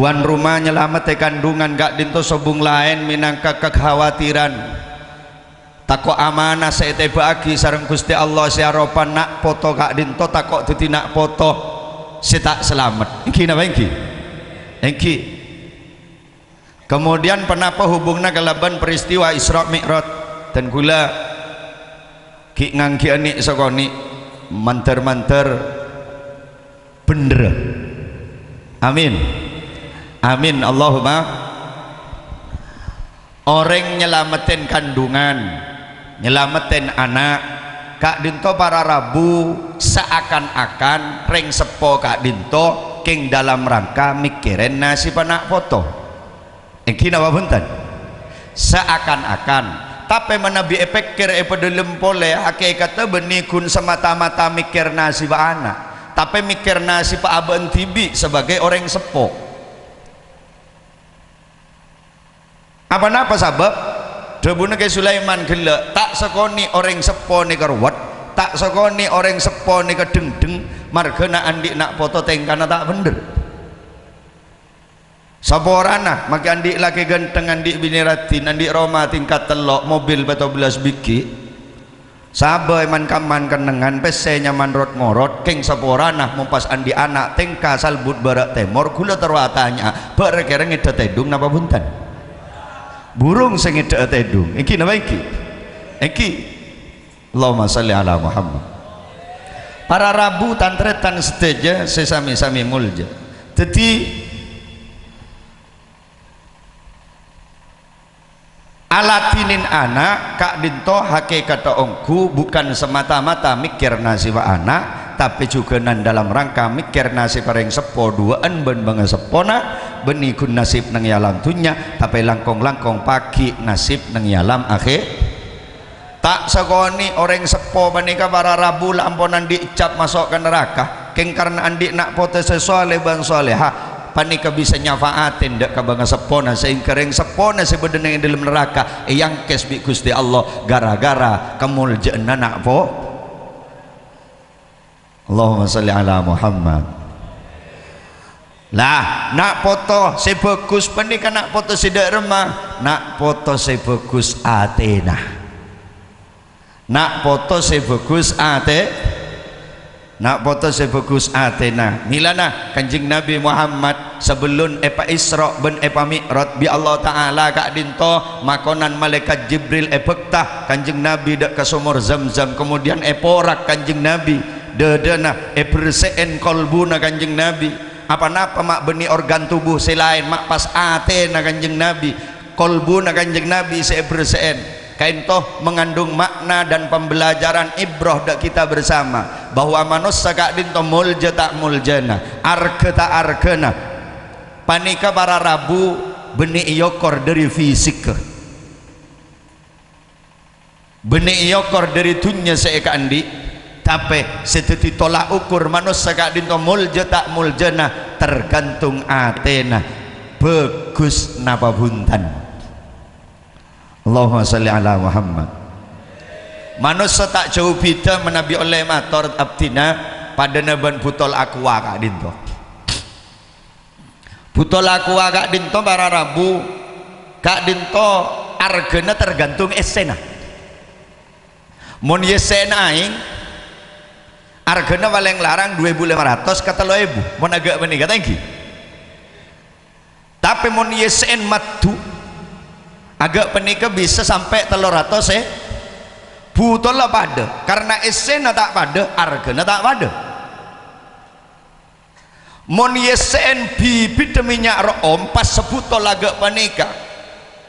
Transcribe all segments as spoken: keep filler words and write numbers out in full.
Tuan roma nyalamettè kandhungan ka'dhinto sobung laèn mènangka kakhawatiran. Tako' amanah sè ètèbâ'aghi sareng Ghustè Allah sè aropa na' poto ka'dhinto tako' dhâddhi na' poto sè ta' salamet. Èngghi napa èngghi? Èngghi. Kemudian, ponapa hubunganna kalabân peristiwa Isra Mi'raj? Dan kaulâ ghi' nganggiyâ nè' sakonè' mandhâr-mandhâr bhendherrâ. Amin. Amin. Allahumma. Orèng nyalamettè kandhungan, nyalamettè ana', ka'dhinto para rabu saakan-akan rèng seppo ka'dhinto kèng dalam rangka mèkkèrè nasibhâ na' poto. Èngghi napa bhunten? Saakan-akan. Tapè manabi èpèkkèr èpadâlem polè, hakèkatta bânnè ghun samata-mata mèkkèr nasibhâ ana', tapè mèkkèr nasibhâ abâ'na dhibi' sabâgâi orèng seppo. Aponapa sabâb? Dhâbuna Kè Sulaiman ghellâ', "Ta' sakonè' orèng seppo nèka rowet, ta' sakonè' orèng seppo nèka dhengdheng, marghâna andi' na' poto tèngkana ta' bhendher." Saporana, makè andi' lakè ghântheng, andi' binè raddhin, andi' roma tingkat tello', mobil pètto bellâs bighi'. Sabâ è man-kamman kennengngan, pèssè nyaman rot-ngorot, kèng saporana mon pas andi' ana' tèngka salbut bârâ' tèmor, kaulâ terro atanya'a, bâ' ra-kèra ngèdhâ tèdung napa bhunten? Burung sè ngèdhâ'â tèdung. Èngghi napa èngghi? Èngghi. Allahumma shalli ala Muhammad. Para rabu, tan-tarètan sadhâjâ sè sami-sami molja. Dhâddhi, aladhinin ana' ka'dhinto hakèkatta ongghu bukan semata-mata mèkkèr nasibhâ ana', tapè jhughân dalam rangka mèkkèr nasibhâ rèng seppo duwâ'ân bân bângaseppona, bânnè ghun nasib neng è alam dhunnya, tapè langkong-langkong pagghi' nasib neng è alam akhè-, Ta' sakonè' orèng seppo panèka para rabu la ampon andi' cap maso' ka naraka, kèng karna andi' na' poto sè solè bân solèha, panèka bisa nyafa'atè dâ' ka bângaseppona, saèngghâ rèng seppona sè bâdâ neng è dâlem naraka èangkès bi' Ghustè Allah ghârâ-ghârâ kamoljâ'ânna na' po-, Allahumma shalli ala Muhammad. Lah, na' poto sè bhâghus panèka na' poto sè dâ' remma, na' poto sè bhâghus atèna. Na' poto sè bhâghus atè-, na' poto sè bhâghus atèna. Mèlana Kanjeng Nabi Muhammad sabellun èpaisra' bân èpami'raj bi' Allah Ta'ala ka'dhinto, makonan Malaèkat Jibril èbhâkta Kanjeng Nabi dâ' ka somor Zamzam, kemudian èporak Kanjeng Nabi. Dâdâna èbersè'è kolbuna Kanjeng Nabi. Apa-napa ma' bânnè organ tubuh sè laèn, ma' pas atèna Kanjeng Nabi, kolbuna Kanjeng Nabi sè èbersè'è. Kaènto mengandung makna dan pembelajaran ibrah dâ' kita bersama, bahwa manossa ka'dhinto molja ta' moljana, arghâ ta' arghâna, panèka para rabu bânnè èokor dâri fisik. Bânnè èokor dâri dhunnya sè èkaandi', tapè sè dhâddhi tolak ukur manossa ka'dhinto molja ta' moljana tergantung atèna, bhâghus napa bhunten. Allahumma shalli ala Muhammad. Manossa ta' jâu bhidhâ manabi ollè mator abdhina padâna bân butol aqua ka'dhinto. Butol aqua ka'dhinto para rabu, ka'dhinto arghâna tergantung essèna. Mon essèna aèng, arghâna palèng larang dua èbu lèma ratos ka tello èbu, mon aghâ' panèka ta' èngghi. Tapè mon essèna maddhu, aghâ' panèka bisa sampè' tello ratos è-, butolla padâ, karna essèna ta' padâ, arghâna ta' padâ. Mon essèna bibidhâ mènnya' ro'om pas sabutol aghâ' panèka.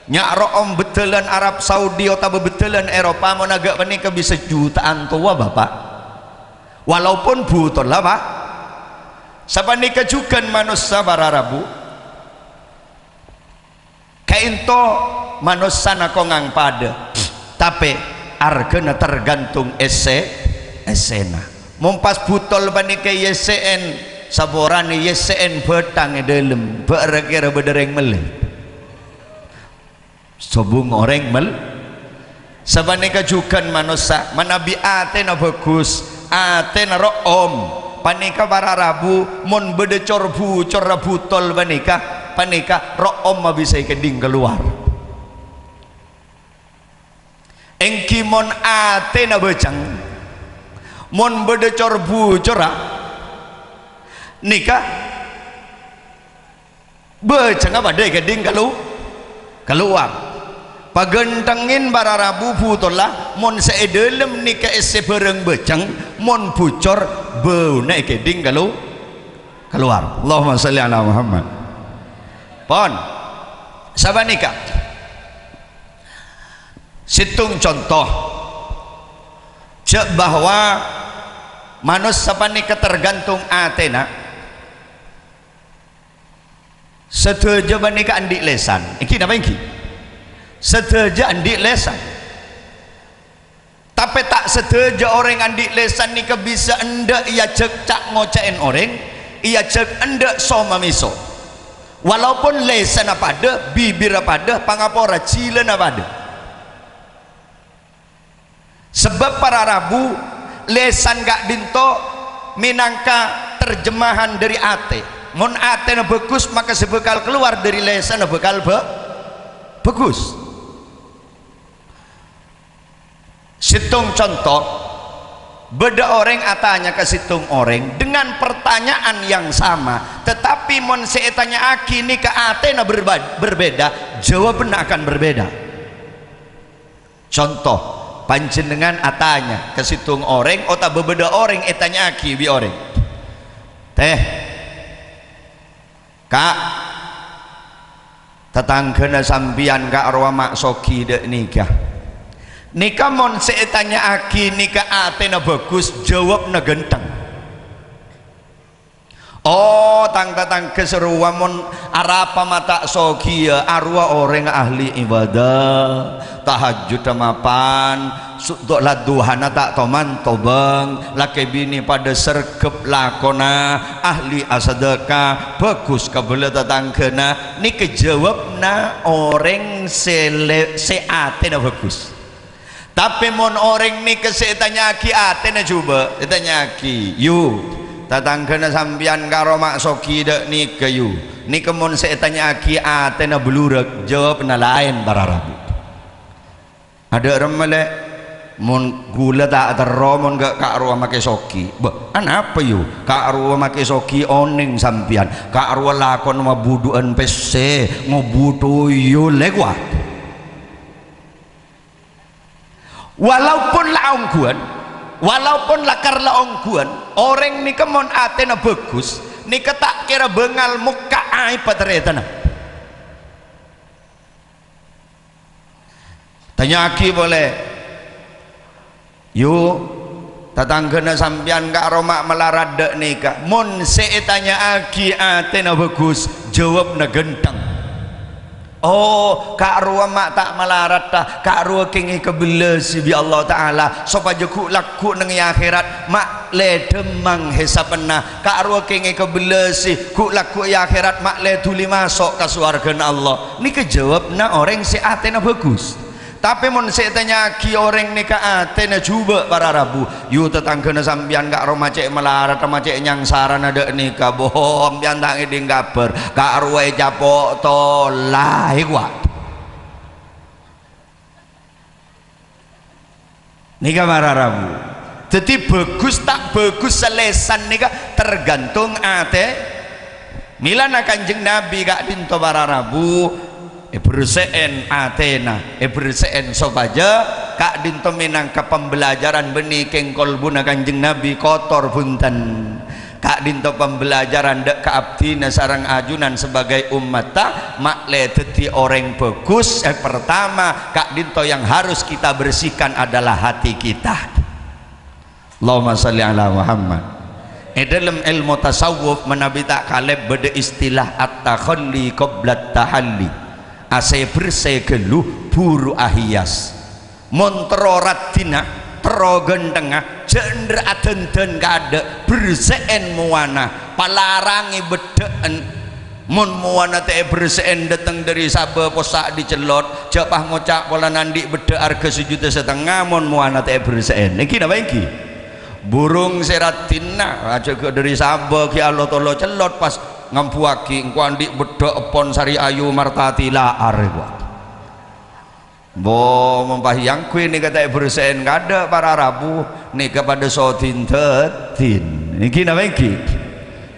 Nya' ro'om beddhâlân Arab Saudi otabâ beddhâlân Eropa mon aghâ' panèka bisa juta'an towa, Bapa'. Walaupun butolla, Pak. Sapanèka jhughân manossa para rabu. Kaènto manossana kongang padâ, tapè arghâna tergantung essè-, essèna. Mon pas butol panèka èessè'è, saporana èessè'è bhâthang è dâlem, bâ' ra-kèra bâdâ rèng mellè. Sobung orèng mel-, Sapanèka jhughân manossa, manabi atèna bhâghus, atèna ro'om, panèka para rabu, mon bâdâ cor-bucorra butol panèka, Panèka ro'om mabisai kèdhing kalowar. Èngghi mon atèna bâjâng, mon bâdâ cor-bucorra, nèka bâjângnga padâ è kèdhing kalu-, kalowar. Paghântengngin para rabu butolla, mon sè è dâlem nèka èssè bârâng bâjâng, mon bucor bâuna è kèdhing kalu-, kalowar. Allahumma shalli ala Muhammad. Pon. Sapanèka. Sèttong conto. Jâ' bahwa manossa panèka tergantung atèna. Sadhâjâ panèka andi' lèsan. Èngghi napa èngghi? Sadhâjâ andi' lèsan. Tapè ta' sadhâjâ orèng andi' lèsan nèka bisa endâ' èajhâk ca'-ngoca'èn orèng, èajhâk endâ' so-mameso. Walaupun lèsanna padâ, bibirra padâ, pangapora jilana padâ. Sabâb para rabu, lèsan ka'dinto mènangka terjemahan dâri atè. Mon atèna bhâghus, maka sè bhâkal kalowar dâri lèsanna bhâkal bhâ-, bhâghus. Sèttong conto, bâdâ orèng atanya ka sèttong orèng dengan pertanyaan yang sama, tetapi mon sè ètanya'aghi nèka atèna berba-, berbeda, jawabanna akan berbeda. Conto, panjhennengngan atanya ka sèttong orèng otabâ bâdâ orèng ètanya'aghi bi' orèng, "Tè, Ka', tatangghâna sampèyan ka'rowa ma' soghi dâ' nèka. Nèka mon sè ètanya'aghi nèka atèna bhâghus, jâwâbbhâ ghântheng." "Oh, tang tatangghâ sè rowa mon arapa ma' ta' soghi, yâ, arowa orèng ahli ibadah, tahajjudda mapan, su-, to-, la duhana ta' toman tobâng, lakè binè padâ sergep lakona, ahli asadâka, bhâghus kabâlâ tatangghâna." Nèka jâwâbbhâ orèng sè le-, sè atèna bhâghus. Tapè mon orèng nèka sè ètanya'aghi atèna jhubâ', ètanya'aghi, "Yu, tatangghâna sampèyan ka'rowa ma' soghi dâ' nèka, yu." Nèka mon sè ètanya'aghi atèna bâlurâk, jâwâbbhâ laèn para rabu. "Adâ' remma, Lè'? Mon ghulâ ta' terro mon ga-, ka'rowa makè soghi." "Bâ, anapa, yu? Ka'rowa makè soghi onèng sampèyan. Ka'rowa lakona mabudhu'ân pèssè, ngobu tuyul, lè', kowat." Walaupun la ongghuwân, walaupun lakar la ongghuwân, orèng nèka mon atèna bhâghus, nèka ta' kèra bângal mokka' aèbbhâ tarètanna. Tanya'aghi polè, "Yu, tatangghâna sampèyan ka'rowa ma' malarat dâ' nèka?" Mon sè ètanya'aghi atèna bhâghus, jâwâbbhâ ghântheng. "Oh, ka'rowa ma' ta' malarat, ta', ka'rowa kèngèng èkabellasi bi' Allah Ta'ala, sopajâ ghu'-lagghu' neng è akhèrat ma' lè dhâmmang hèsabbhâna, ka'rowa kèngèng èkabellasi ghu'-lagghu' è akhèrat ma' lè dhuli maso' ka sowarghâna Allah." Nèka jâwâbbhâ orèng sè atèna bhâghus. Tapè mon sè ètanya'aghi orèng nèka atèna jhubâ' para rabu, "Yu, tatangghâna sampèyan ka'rowa ma' cè' malarat, ma' cè' nyangsarana dâ' nèka, bo, sampèyan ta' ngèdhing kabhâr, ka'rowa ècapo' tola, è kowat." Nèka para rabu. Dhâddhi bhâghus ta' bhâghus salèsan nèka tergantung atè. Mèlana Kanjeng Nabi ka'dinto para rabu èberse'en atèna, èberse'en sopajâ ka'dinto mènangka pembelajaran bânnè kèng kolbuna Kanjeng Nabi kotor bhunten. Ka'dinto pembelajaran dâ' ka abdhina sareng ajunan sebagai ummatta, ma' lè dhâddhi orèng bhâghus, eh, pertama, ka'dinto yang harus kita bersihkan adalah hati kita. Allahumma shalli ala Muhammad. È dhâlem èlmo tasawuf manabi ta' kalèp bâdâ istilah at-takhalli qablat tahalli. Asè-bersè ghâllu buru ahias. Mon terro raddhinna, terro ghântengnga, jhâ' endher adhândhân kaadâ', bersè'en mowana, palarangè beddhâ'ân. Mon mowana ta' èbersè'en dâteng dâri sabâ possa' dicellot, jhâ' pas ngoca' polana andi' beddhâ' arghâ sajuta satengnga mon mowana ta' èbersè'en. Èngghi napa èngghi? Burung sè raddhinna, ajâ ghâ' dâri sabâ ghi' alotolo cellot pas Ngambuwâghi, engko' andi' beddhâ' eppon sari ayu martati la'ar, engko'. Bo, mompahiyang ghun nèka ta' èberse'en kadhâ' para rabu, nèka padhâ sodin-dâdin. Èngghi napa èngghi?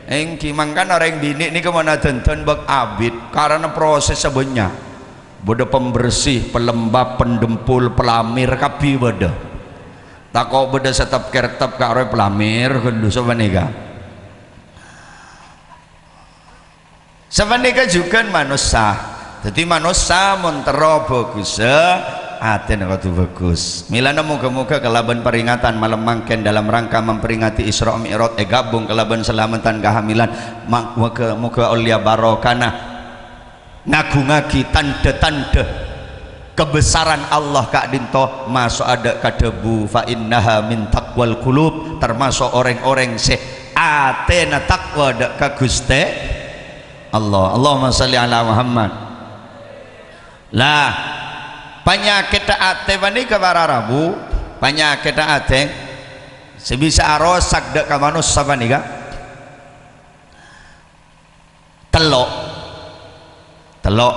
Èngghi, mangkana orèng binè' nèka mon adhândhân bâk abit, karana prosès sè bânnya'. Bâdâ pembersih, pelembab, pendempul, pelamir, kabbhi bâdâ. Tako' bâdâ sè tep-kertep ka' rowa pelamir, ghâllu sapanèka. Sapanèka jhughân manossa. Dhâddhi manossa mon terro bhâghussâ, atèna kodhu bhâghus. Mèlana moghâ-moghâ kalabân peringatan malem mangkèn dalam rangka memperingati Isra Mi'raj èghâbung kalabân salameddhân kahamilan, ma-, moghâ-moghâ ollèya barokana ngaghungaghi tandhâ-tandhâ kebesaran Allah ka'dhinto, maso' adhâ' ka dhâbu, "Fa innaha min taqwal qulub," tamaso' orèng-orèng sè atèna taqwa dâ' ka Ghustè Allah. Allahumma shalli ala Muhammad. Lah, panyakèddhâ atè panèka para rabu, panyakèddhâ atè sè bisa arosak dâ' ka manossa panèka. Tello'. Tello'.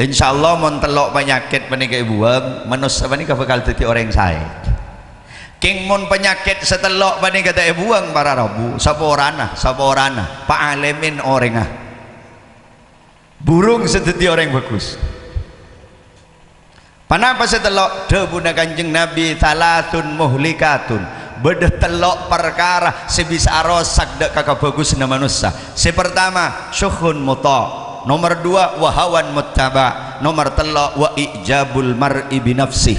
Insyaallah, mon tello' panyakèt panèka èbuwâng, manossa panèka bhâkal dhâddhi orèng saè. Kèng mon panyakèt sè tello' panèka ta' èbuwâng, para rabu, saporana, saporana, paalèmèn orèngnga. Burung sè dhâddhi orèng bhâghus. Ponapa sè tello'? Dhâbuna Kanjeng Nabi, "Tsalatsun muhlikatun." Bâdâ tello' parkara sè bisa arosak dâ' ka kabhâghusânna manossa. Sè partama, syuhhun mutha'. Nomer duwâ', wa hawan muttaba'. Nomer tello', wa i'jabul mar'i binafsih.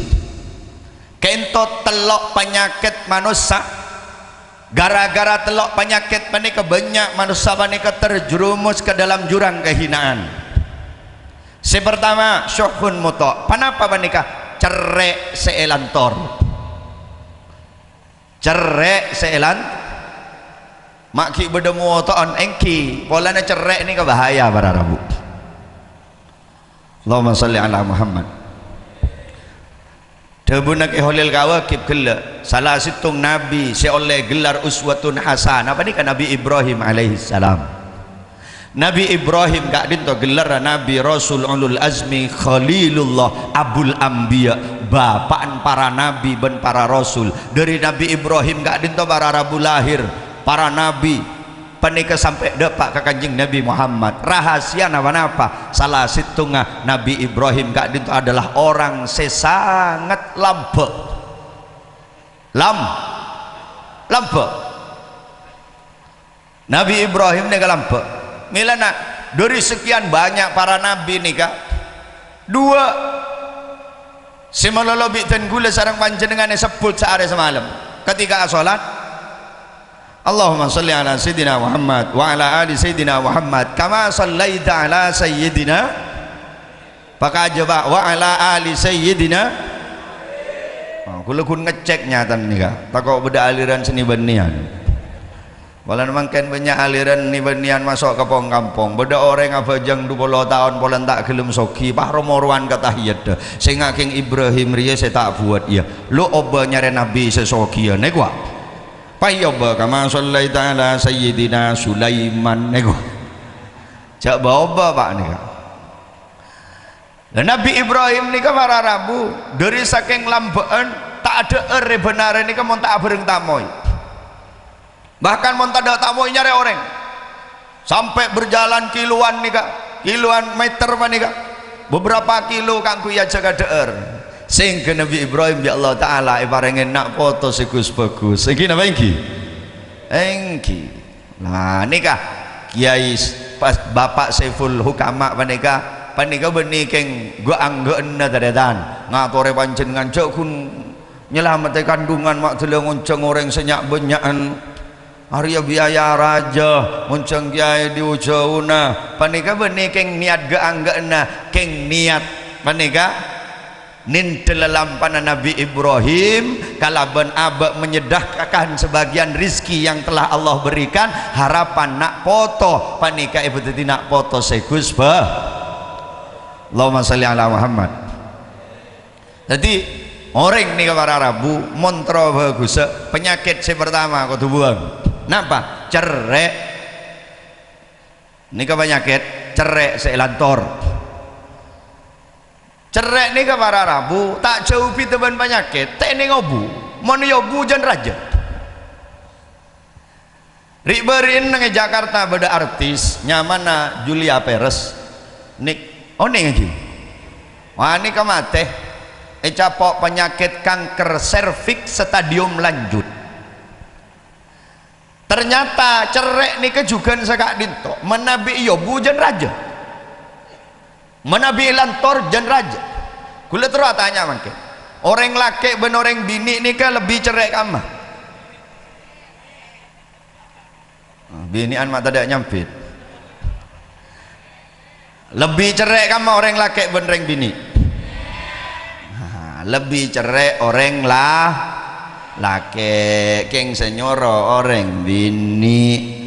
Ka'dhinto tello' panyakèt manossa. Gara-gara tello' panyakèt panèka, bânnya' manossa panèka terjerumus ke dalam jurang kehinaan. Sè partama, syuhhun mutha'. Ponapa panèka? Cerrè' sè èlantor. Cerrè' sè èlan-, ma' ghi' bâdâ motha'an, èngghi, polana cerrè' nèka bahaya, para rabu. Allahumma shalli ala Muhammad. Dhâbuna Kè Kholil Kawakib ghellâ', sala sèttong nabi sè ollè gellar uswatun hasanah panèka Nabi Ibrahim alaihissalam. Nabi Ibrahim ka'dhinto gellarra Nabi Rasul Ulul Azmi Khalilullah Abul Anbiya, bapa'na para nabi bân para rasul. Dâri Nabi Ibrahim ka'dhinto para rabu lahir para nabi. Panèka sampè' dâpa' ka Kanjeng Nabi Muhammad. Rahasiyana ponapa? Sala sèttongnga Nabi Ibrahim ka'dhinto adalah orang sè sanget lambâ'. Lam-, lambâ'. Nabi Ibrahim nèka lambâ'. Mèlana, dâri sekian banyak para nabi nèka, duwâ' sè malolo bi' dân ghulâ sareng panjhennengngan èsebbhut saarè samalem. Ketika asolat, Allahumma shalli ala Sayyidina Muhammad wa ala ali Sayyidina Muhammad, kama shallaita ala Sayyidina, pakajâ, Pak, wa ala ali Sayyidina. Oh, ghulâ ghun ngecek nyatana nèka. Tako' bâdâ aliran sè nè-bânnèyan. Polana mangkèn bânnya' aliran nè-bânnèyan maso' ka pong-kampong. Bâdâ orèng abhâjâng dupolo taon polana ta' ghellem soghi, pas ro-morowan ka tahiyaddhâ. Sènga' Kèng Ibrahim rèya sè ta' buwât, iyâ. Lo' obâ nyarè nabi sè soghiyân, nèko, a. Pas èobâ, kama shallaita ala Sayyidina Sulaiman, nèko. Jhâ' bâ-obâ, Pak, nèka. Lah, Nabi Ibrahim nèka para rabu, dâri sakèng lambâ'ân, ta' adhâ'âr è bhânarè nèka mon ta' abhâreng tamoy. Bahkan mon tadâ' tamoy nyarè orèng. Sampè' berjalan kiloan nèka, kiloan meter panèka. Beberapa kilo kaangghuy ajhâk adhâ'âr. Sehingga Nabi Ibrahim, ya Allah Ta'ala, èparèngè na' poto sè gus-bhâgus. Èngghi napa èngghi? Èngghi. Nah, nèka, Kiai S-, pas Bapak Saiful Hukama panèka, panèka bânnè kèng ghu-, angghu'ânna tarètan. Ngatorè panjhennengngan jhâ' ghun nyalamettè kandhungan, ma' dâlla ngonjhâng orèng sè nya'-bânnya'an. Arèya biaya rajâ, ngonjhâng kiai dhi-, jhâuna. Panèka bânnè kèng niyat ghu-, angghu'ânna, kèng niyat panèka nèndhâ lalampana Nabi Ibrahim kalabân abâ' menyedekahkan sebagian rizki yang telah Allah berikan, harapan na' poto panèka èpadhâddhi na' poto sè gus-bhâ-. Allahumma shalli ala Muhammad. Dhâddhi, orèng nèka para rabu, mon terro bhâghussâ, panyakèt sè partama kodhu buwâng. Napa? Cerrè'. Nèka panyakèt cerrè' sè èlantor. Cerrè' nèka para rabu ta' jhâu bhidhâ bân panyakèt, ta' ènèng obu. Mon èobu jân rajâ. Ri'-bâri'en neng è Jakarta bâdâ artis nyamana Julia Perez. Nèk-, onèng ghi? Wah, nèka matè ècapo' panyakèt kanker serviks stadium lanjut. Ternyata cerrè' nèka jhughân sè ka'dinto, manabi èobu jân rajâ. Manabi èlantor jân rajâ. Kaulâ terro atanya mangkèn. Orèng lakè' bân orèng binè' nèka lebbi cerrè' kamma? Binè'an ma' tadâ' nyambit. Lebbi cerrè' kamma orèng lakè' bân orèng binè'? Nah, lebbi cerrè' orèng la-, lakè', kèng sè nyoro orèng binè'.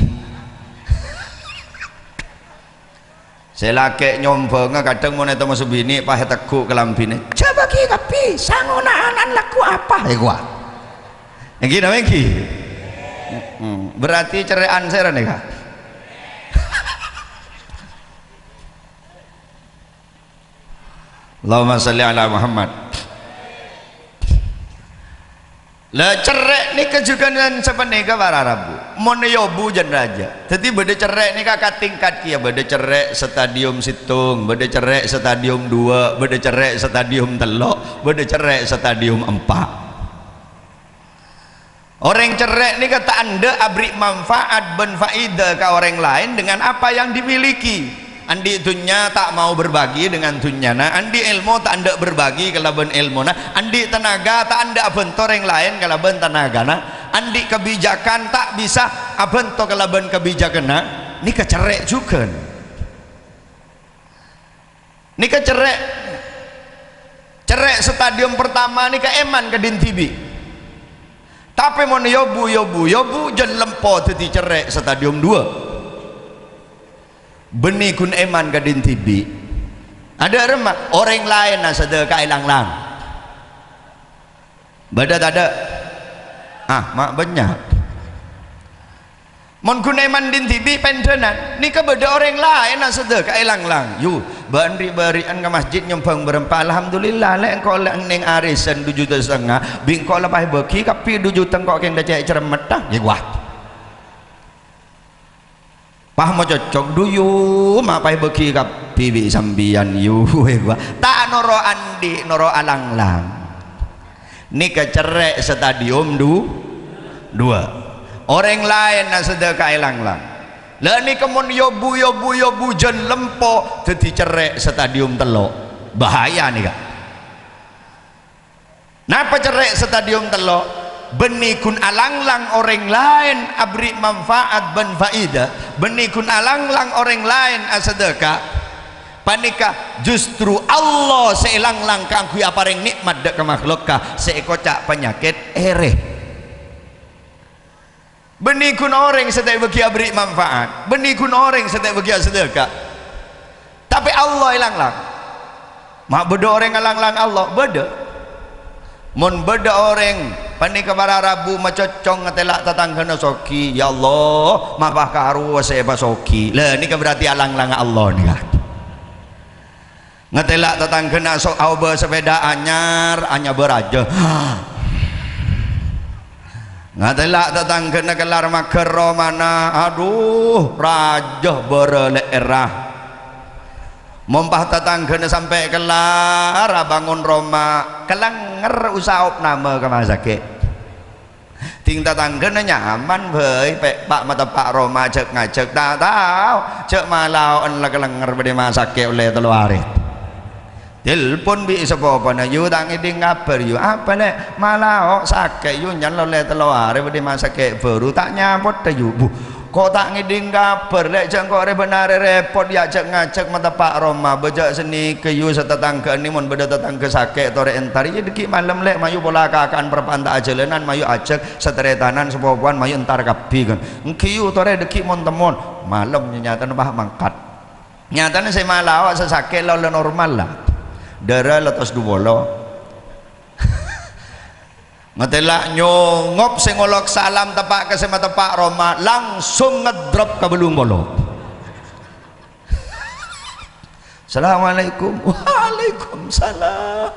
Sè lakè' nyombhângnga kadhâng mon ètemmo sè binè' pas ètegghu' kalambhina. "Jhâ' bâgi kabbhi, sangona ana'na lagghu' apa?" èkowa. Èngghi napa èngghi? Mm-mm. Berarti cerrè'an sèra nèka. Allahumma shalli ala Muhammad. La, cerrè' nèka jhughân sapanèka para rabu. Mon èobu jân rajâ. Dhâddhi bâdâ cerrè' nèka ka tingkat kèya, bâdâ cerrè' stadium sèttong, bâdâ cerrè' stadium duwâ', bâdâ cerrè' stadium tello', bâdâ cerrè' stadium empa'. Orèng cerrè' nèka ta' endâ' aberri' manfaat bân faèdah ka orèng laèn dengan apa yang dimiliki. Andi' dhunnya ta' mau berbagi dengan dhunnyana, andi' èlmo ta' endâ' berbagi kalabân èlmona, andi' tenaga ta' endâ' abhânto orèng laèn kalabân tenagana, andi' kabijakan ta' bisa abhânto kalabân kabijakanna, nèka cerrè' jhughân. Nèka cerrè', cerrè' stadium pertama nèka èman kadhin dhibi'. Tapè mon èobu, èobu, èobu, jân lempo dhâddhi cerrè' stadium duwâ'. Bânnè ghun èman kadhin dhibi'. Adâ' remma orèng laèn asadhâka èlang-lang. Bâdâ tadâ'? Ah, ma' bânnya'. Mon ghun èman dhin dhibi' pèndhânan, nèka bâdâ orèng laèn asadhâka èlang-lang. Yu, bâ'na ri'-bâri'an ka masjid nyombhâng bârâmpa, "Alhamdulillah, lè' engko' lè' neng arisan du juta satengnga, bi' engko' la pas èbâgi kabbhi du juta engko' kèng la cè' cerremmetta." Yâ, wah. Pas macocok, "Du, yu, ma' pas èbâgi kabbhi bi' sampèyan, yu," èkowa. Ta' noro' andi', noro' alang-lang. Nèka cerrè' stadium du-, duwâ'. Orèng laèn asadhâka èlang-lang. La nèka mon èobu, èobu, èobu jân lempo dhâddhi cerrè' stadium tello'. Bahaya nèka. Napa cerrè' stadium tello'? Bânnè ghun alang-lang orèng laèn aberri' manfaat bân faèdah, bânnè ghun alang-lang orèng laèn asadhâka, panèka justru Allah sè èlang-lang kaangghuy aparèng nè'mat dâ' ka makhlukka, sè èkoca' panyakèt èrè. Bânnè ghun orèng sè ta' èbâgi aberri' manfaat, bânnè ghun orèng sè ta' èbâgi asadhâka. Tapè Allah èlang-lang. Ma' bâdâ orèng alang-lang Allah? Bâdâ. Mon bâdâ orèng panèka para rabu macocong ngatèla' tatangghâna soghi, "Ya Allah, ma' pas karowa sè èpasoghi." La, nèka berarti alang-lang Allah nèka. Ngatèla' tatangghâna so-, aobâ sapèda anyar, anyabâ rajâ. Ngatèla' tatangghâna kellar maghâr romana, adhu, rajâ bârâ lè'èrra. Mon pas tatangghâna sampè' kellar abângon roma, kalènger usaha opname ka masakè'. Dhing tatangghâna nyaman bhâi, pè', pa' mateppa' roma jhâk-ngajhâk, ta' tao jhâ' malao'en la kalènger bâdâ masakè' ollè tello arè. Telpon bi' sapopona, "Yu, ta' ngèdhing kabhâr, Yu." "Apa, Lè'?" "Malao' sakè', Yu, nyallo ollè tello arè bâdâ masakè' bhâru, ta' nyapotta, Yu." "Bu, ko' ta' ngèdhing kabhâr, Lè', jhâ' engko' rè-bânarè rèpot, ya', jhâk-ngajhâk mateppa' roma, bâjâ' sanèka, Yu, satatangghâna mon bâdâ tatangghâ sakè' torè èntar, iyâ dhâggi' malem, Lè', mayu pola kaka'an parappa'na ta' ajhâlânan, mayu ajhâk sataretanan, sapopowan, mayu èntar kabbhi, kan." "Èngghi, Yu, torè dhâggi' mon-temmon." Malem nyatana pas mangkat. Nyatana sè malao' sè sakè' la ollè normal, la. Dârâ la tos du polo. Ngatèla' nyongop sè ngolok salam teppa' ka sè mateppa' roma, langsung ngedrop ka bâllung polo. "Assalamualaikum." "Waalaikumsalam."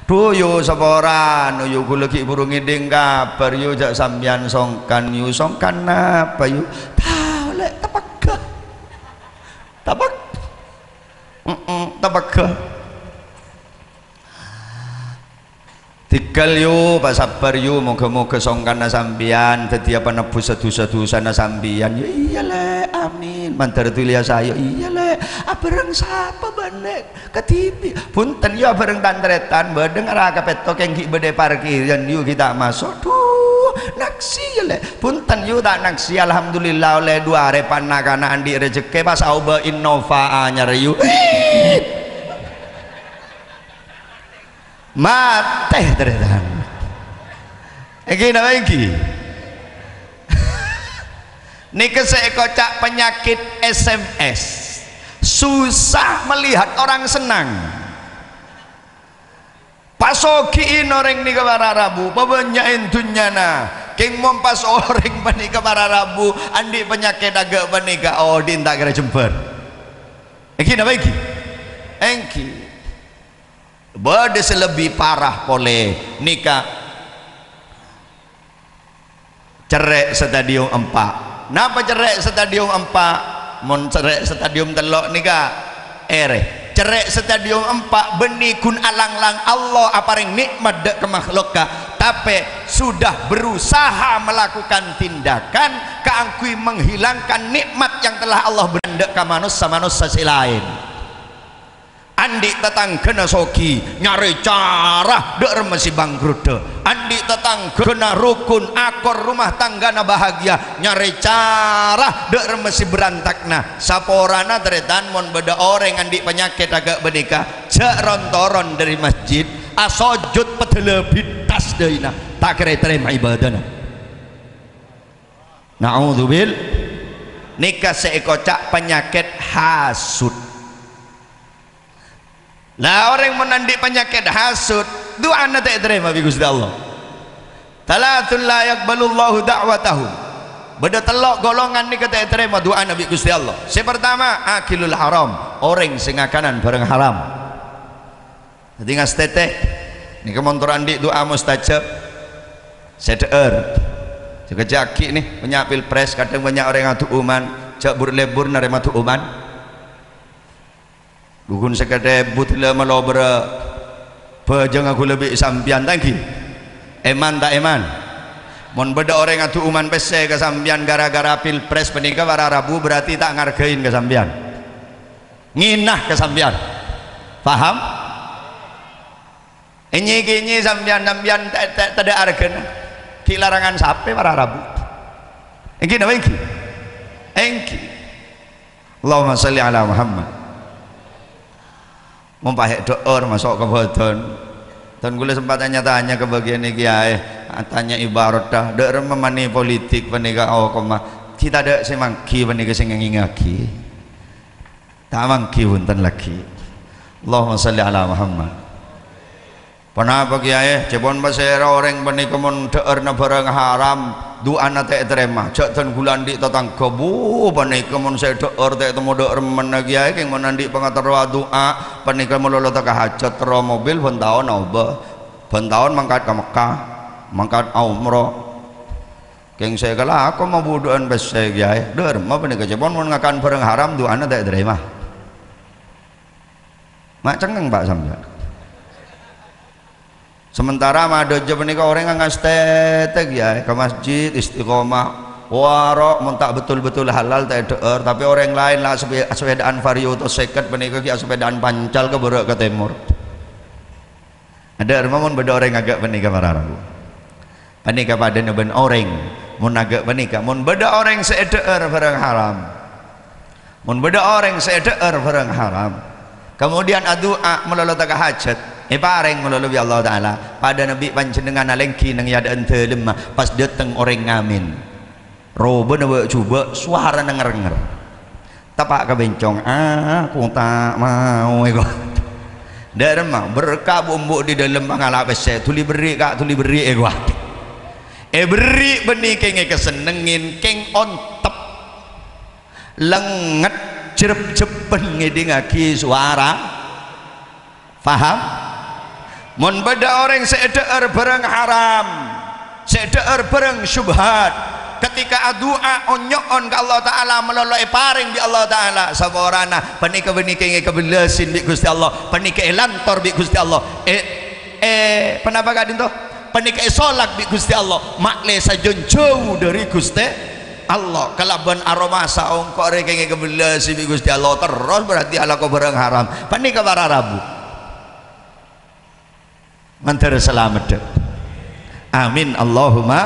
"Dhu, yu, saporana, yu, ghulâ ghi' bhuru ngèdhing kabhâr, yu, jhâ' sampèyan songkan, yu, songkan napa, yu?" "Tao, Lè', tapegghâ." Tapeg-, mm-mm, tapegghâ. "Dhigghâl, yu, pasabbhâr, yu, moghâ-moghâ songkanna sampèyan dhâddhiyâ panebbhussa dhusa-dhusana sampèyan." "Ya iyâ, Lè', amin." "Mandhâr dhuli, ya, saè." "Ya iyâ, Lè', abhâreng sapa bâ'na, Lè'? Kadhibi'?" "Bhunten, yu, abhâreng tan-tarètan, bâdâ ngara kapètto kèng ghi' bâdâ parkiran, yu, ghi' ta' maso'." "Dhu, naksè, ya, Lè'." "Bhunten, yu, ta' naksè, alhamdulillah, ollè dhu arè pan-, na'-kana' andi' rejekkè, pas aobâ Innova anyar, yu." Matè, tarètan. Èngghi napa èngghi? Nèka sè èkoca' penyakit S M S. Susah melihat orang senang. Pasoghi'in orèng nèka para rabu, pabânnya'in dhunnyana. Kèng mon pas orèng panèka para rabu andi' penyakit aghâ' panèka, oh, dhin ta' kèra jembhâr. Èngghi napa èngghi? Èngghi. Bâdâ sè lebbi parah polè nèka cerrè' stadium empa'. Napa cerrè' stadium empa'? Mon cerrè' stadium tello' nèka èrè. Cerrè' stadium empa' bânnè ghun alanglang Allah aparèng nè'mat dâ' ka makhlukka, tapè sudah berusaha melakukan tindakan kaangghuy menghilangkan nè'mat yang telah Allah berikan dâ' ka manossa-manossa sè laèn. Andi' tatangghâna soghi, nyarè cara dâ' remma sè bangkrutta. Andi' tatangghâna rokon, akor rumah tanggana bahagia, nyarè cara dâ' remma sè berantakna. Saporana tarètan mon bâdâ orèng andi' panyakèt aghâ' panèka, jhâ' ron-toron dâri masjid, asojud padâlâ bittas dâina, ta' kèra ètarèma ibadana. Na'udzubil-, nèka sè èkoca' panyakèt hasud. La, orèng mon andi' panyakèt hasud, du'ana ta' ètarèma bi' Ghustè Allah. "Tsalatsun la yaqbalullahu da'watahum." Bâdâ tello' golongan nèka ta' ètarèma du'ana bi' Ghustè Allah. Sè partama, akilul haram, orèng sè ngakanan bhârâng haram. Dhâddhi ngastètè, nèka mon tor andi' du'a mustajab, sè dhâ'âr. Jâgâ jâghi nè, bânnya' pilpres, kadhâng bânnya' orèng adu'uman, jhâ' bur-lebbur narèma du'uman. Dhughun sèket èbu dâlâ malobârâ bhâjângnga ghulâ bi' sampèyan, ta' èngghi? Èman ta' èman? Mon bâdâ orèng adu'uman pèssè ka sampèyan ghârâ-ghârâ pilpres panèka para rabu, berarti ta' ngargain ka sampèyan. Ngèna ka sampèyan. Paham? Ènyè-kènyè sampèyan, sampèyan ta-, ta-, tadâ' arghâna. Ghi' larangan sapè para rabu. Èngghi napa èngghi? Èngghi. Allahumma shalli ala Muhammad. Mon pahè' dhâ'âr maso' ka bâdân. Dân ghulâ sempat tanya-tanya ka bâgiyânna kèyaè, atanya ibarat dhâ-, dhâ' remma money politik panèka, oh, koma. Ghi' tadâ' sè mangghi panèka sè ngèngèngaghi. Ta' mangghi bhunten laghi. Allahumma shalli ala Muhammad. Ponapa, Kèyaè? Ca'èpon pasèra orèng panèka mon dhâ'ârna bhârâng haram, du'ana ta' ètarèma. Jhâ' dân ghulâ andi' tatangghâ, bu, panèka mon sè dhâ'âr ta' ètemmo dhâ' remmana, Kèyaè, kèng mon andi' pangaterro adu'a, panèka malolo teka hajhât, terro mobil, bân taon aobâ. Bân taon mangkat ka Mekkah, mangkat aomroh. Kèng sè kalako mabudhu'ân pèssè, Kèyaè. Dhâ' remma panèka, ca'èpon mon ngakan bhârâng haram, du'ana ta' ètarèma. Ma' cengngeng, Pa', sampèyan? Sementara madhâjâ panèka orèng ngastètè, Kèyaè, ka masjid, istiqomah, waro', mon ta' betul-betul halal, ta' èdhâ'âr, tapè orèng laèn la sepè-, sepèdaan Vario sèket panèka ghi' asepèdaan pancal ka bârâ' ka tèmor. Adhâ' remma mon bâdâ orèng aghâ' panèka para rabu. Panèka padâna bân orèng, mon aghâ' panèka, mon bâdâ orèng sè èdhâ'âr bhârâng haram. Mon bâdâ orèng sè èdhâ'âr bhârâng haram, kemudian adu'a malolo teka hajhât, èparèng malolo bi' Allah Ta'ala, padâna bi' panjhennengngan alèngghi neng è adâ'ân dâlemma, pas dâteng orèng ngamèn. Robâna bâ'-jhubâ', sowarana ngèr-ngèr. Teppa' ka bhâncong, "Aku ta' mao," èko. Dhâ' remma, berka' bu'-embu' è dâlem ngala' pèssè, dhuli berri', Ka', dhuli berri', èko. Èberri' bânnè kèng èkasennengngè, kèng ontep. Lengnget, jrep-jrep. Bân ngèdhingngaghi sowara. Paham? Mon bâdâ orèng sè èdhâ'âr bhârâng haram, sè èdhâ'âr bhârâng syubhat, ketika adu'a on-nyo'on ka Allah Ta'ala, malolo èparèng bi' Allah Ta'ala, saporana panèka bânnè kèngèng èkabellâsin bi' Ghustè Allah, panèka èlantor bi' Ghustè Allah, è, è, ponapa ka'dinto? Panèka èsolak bi' Ghustè Allah, ma'lè sajân jâu dâri Ghustè Allah, kalabân aromasa engko' rè kèngèng èkabellâsi bi' Ghustè Allah terros, berarti alako bhârâng haram. Panèka para rabu. Mandhâr salameddhâ. Amin, Allahumma.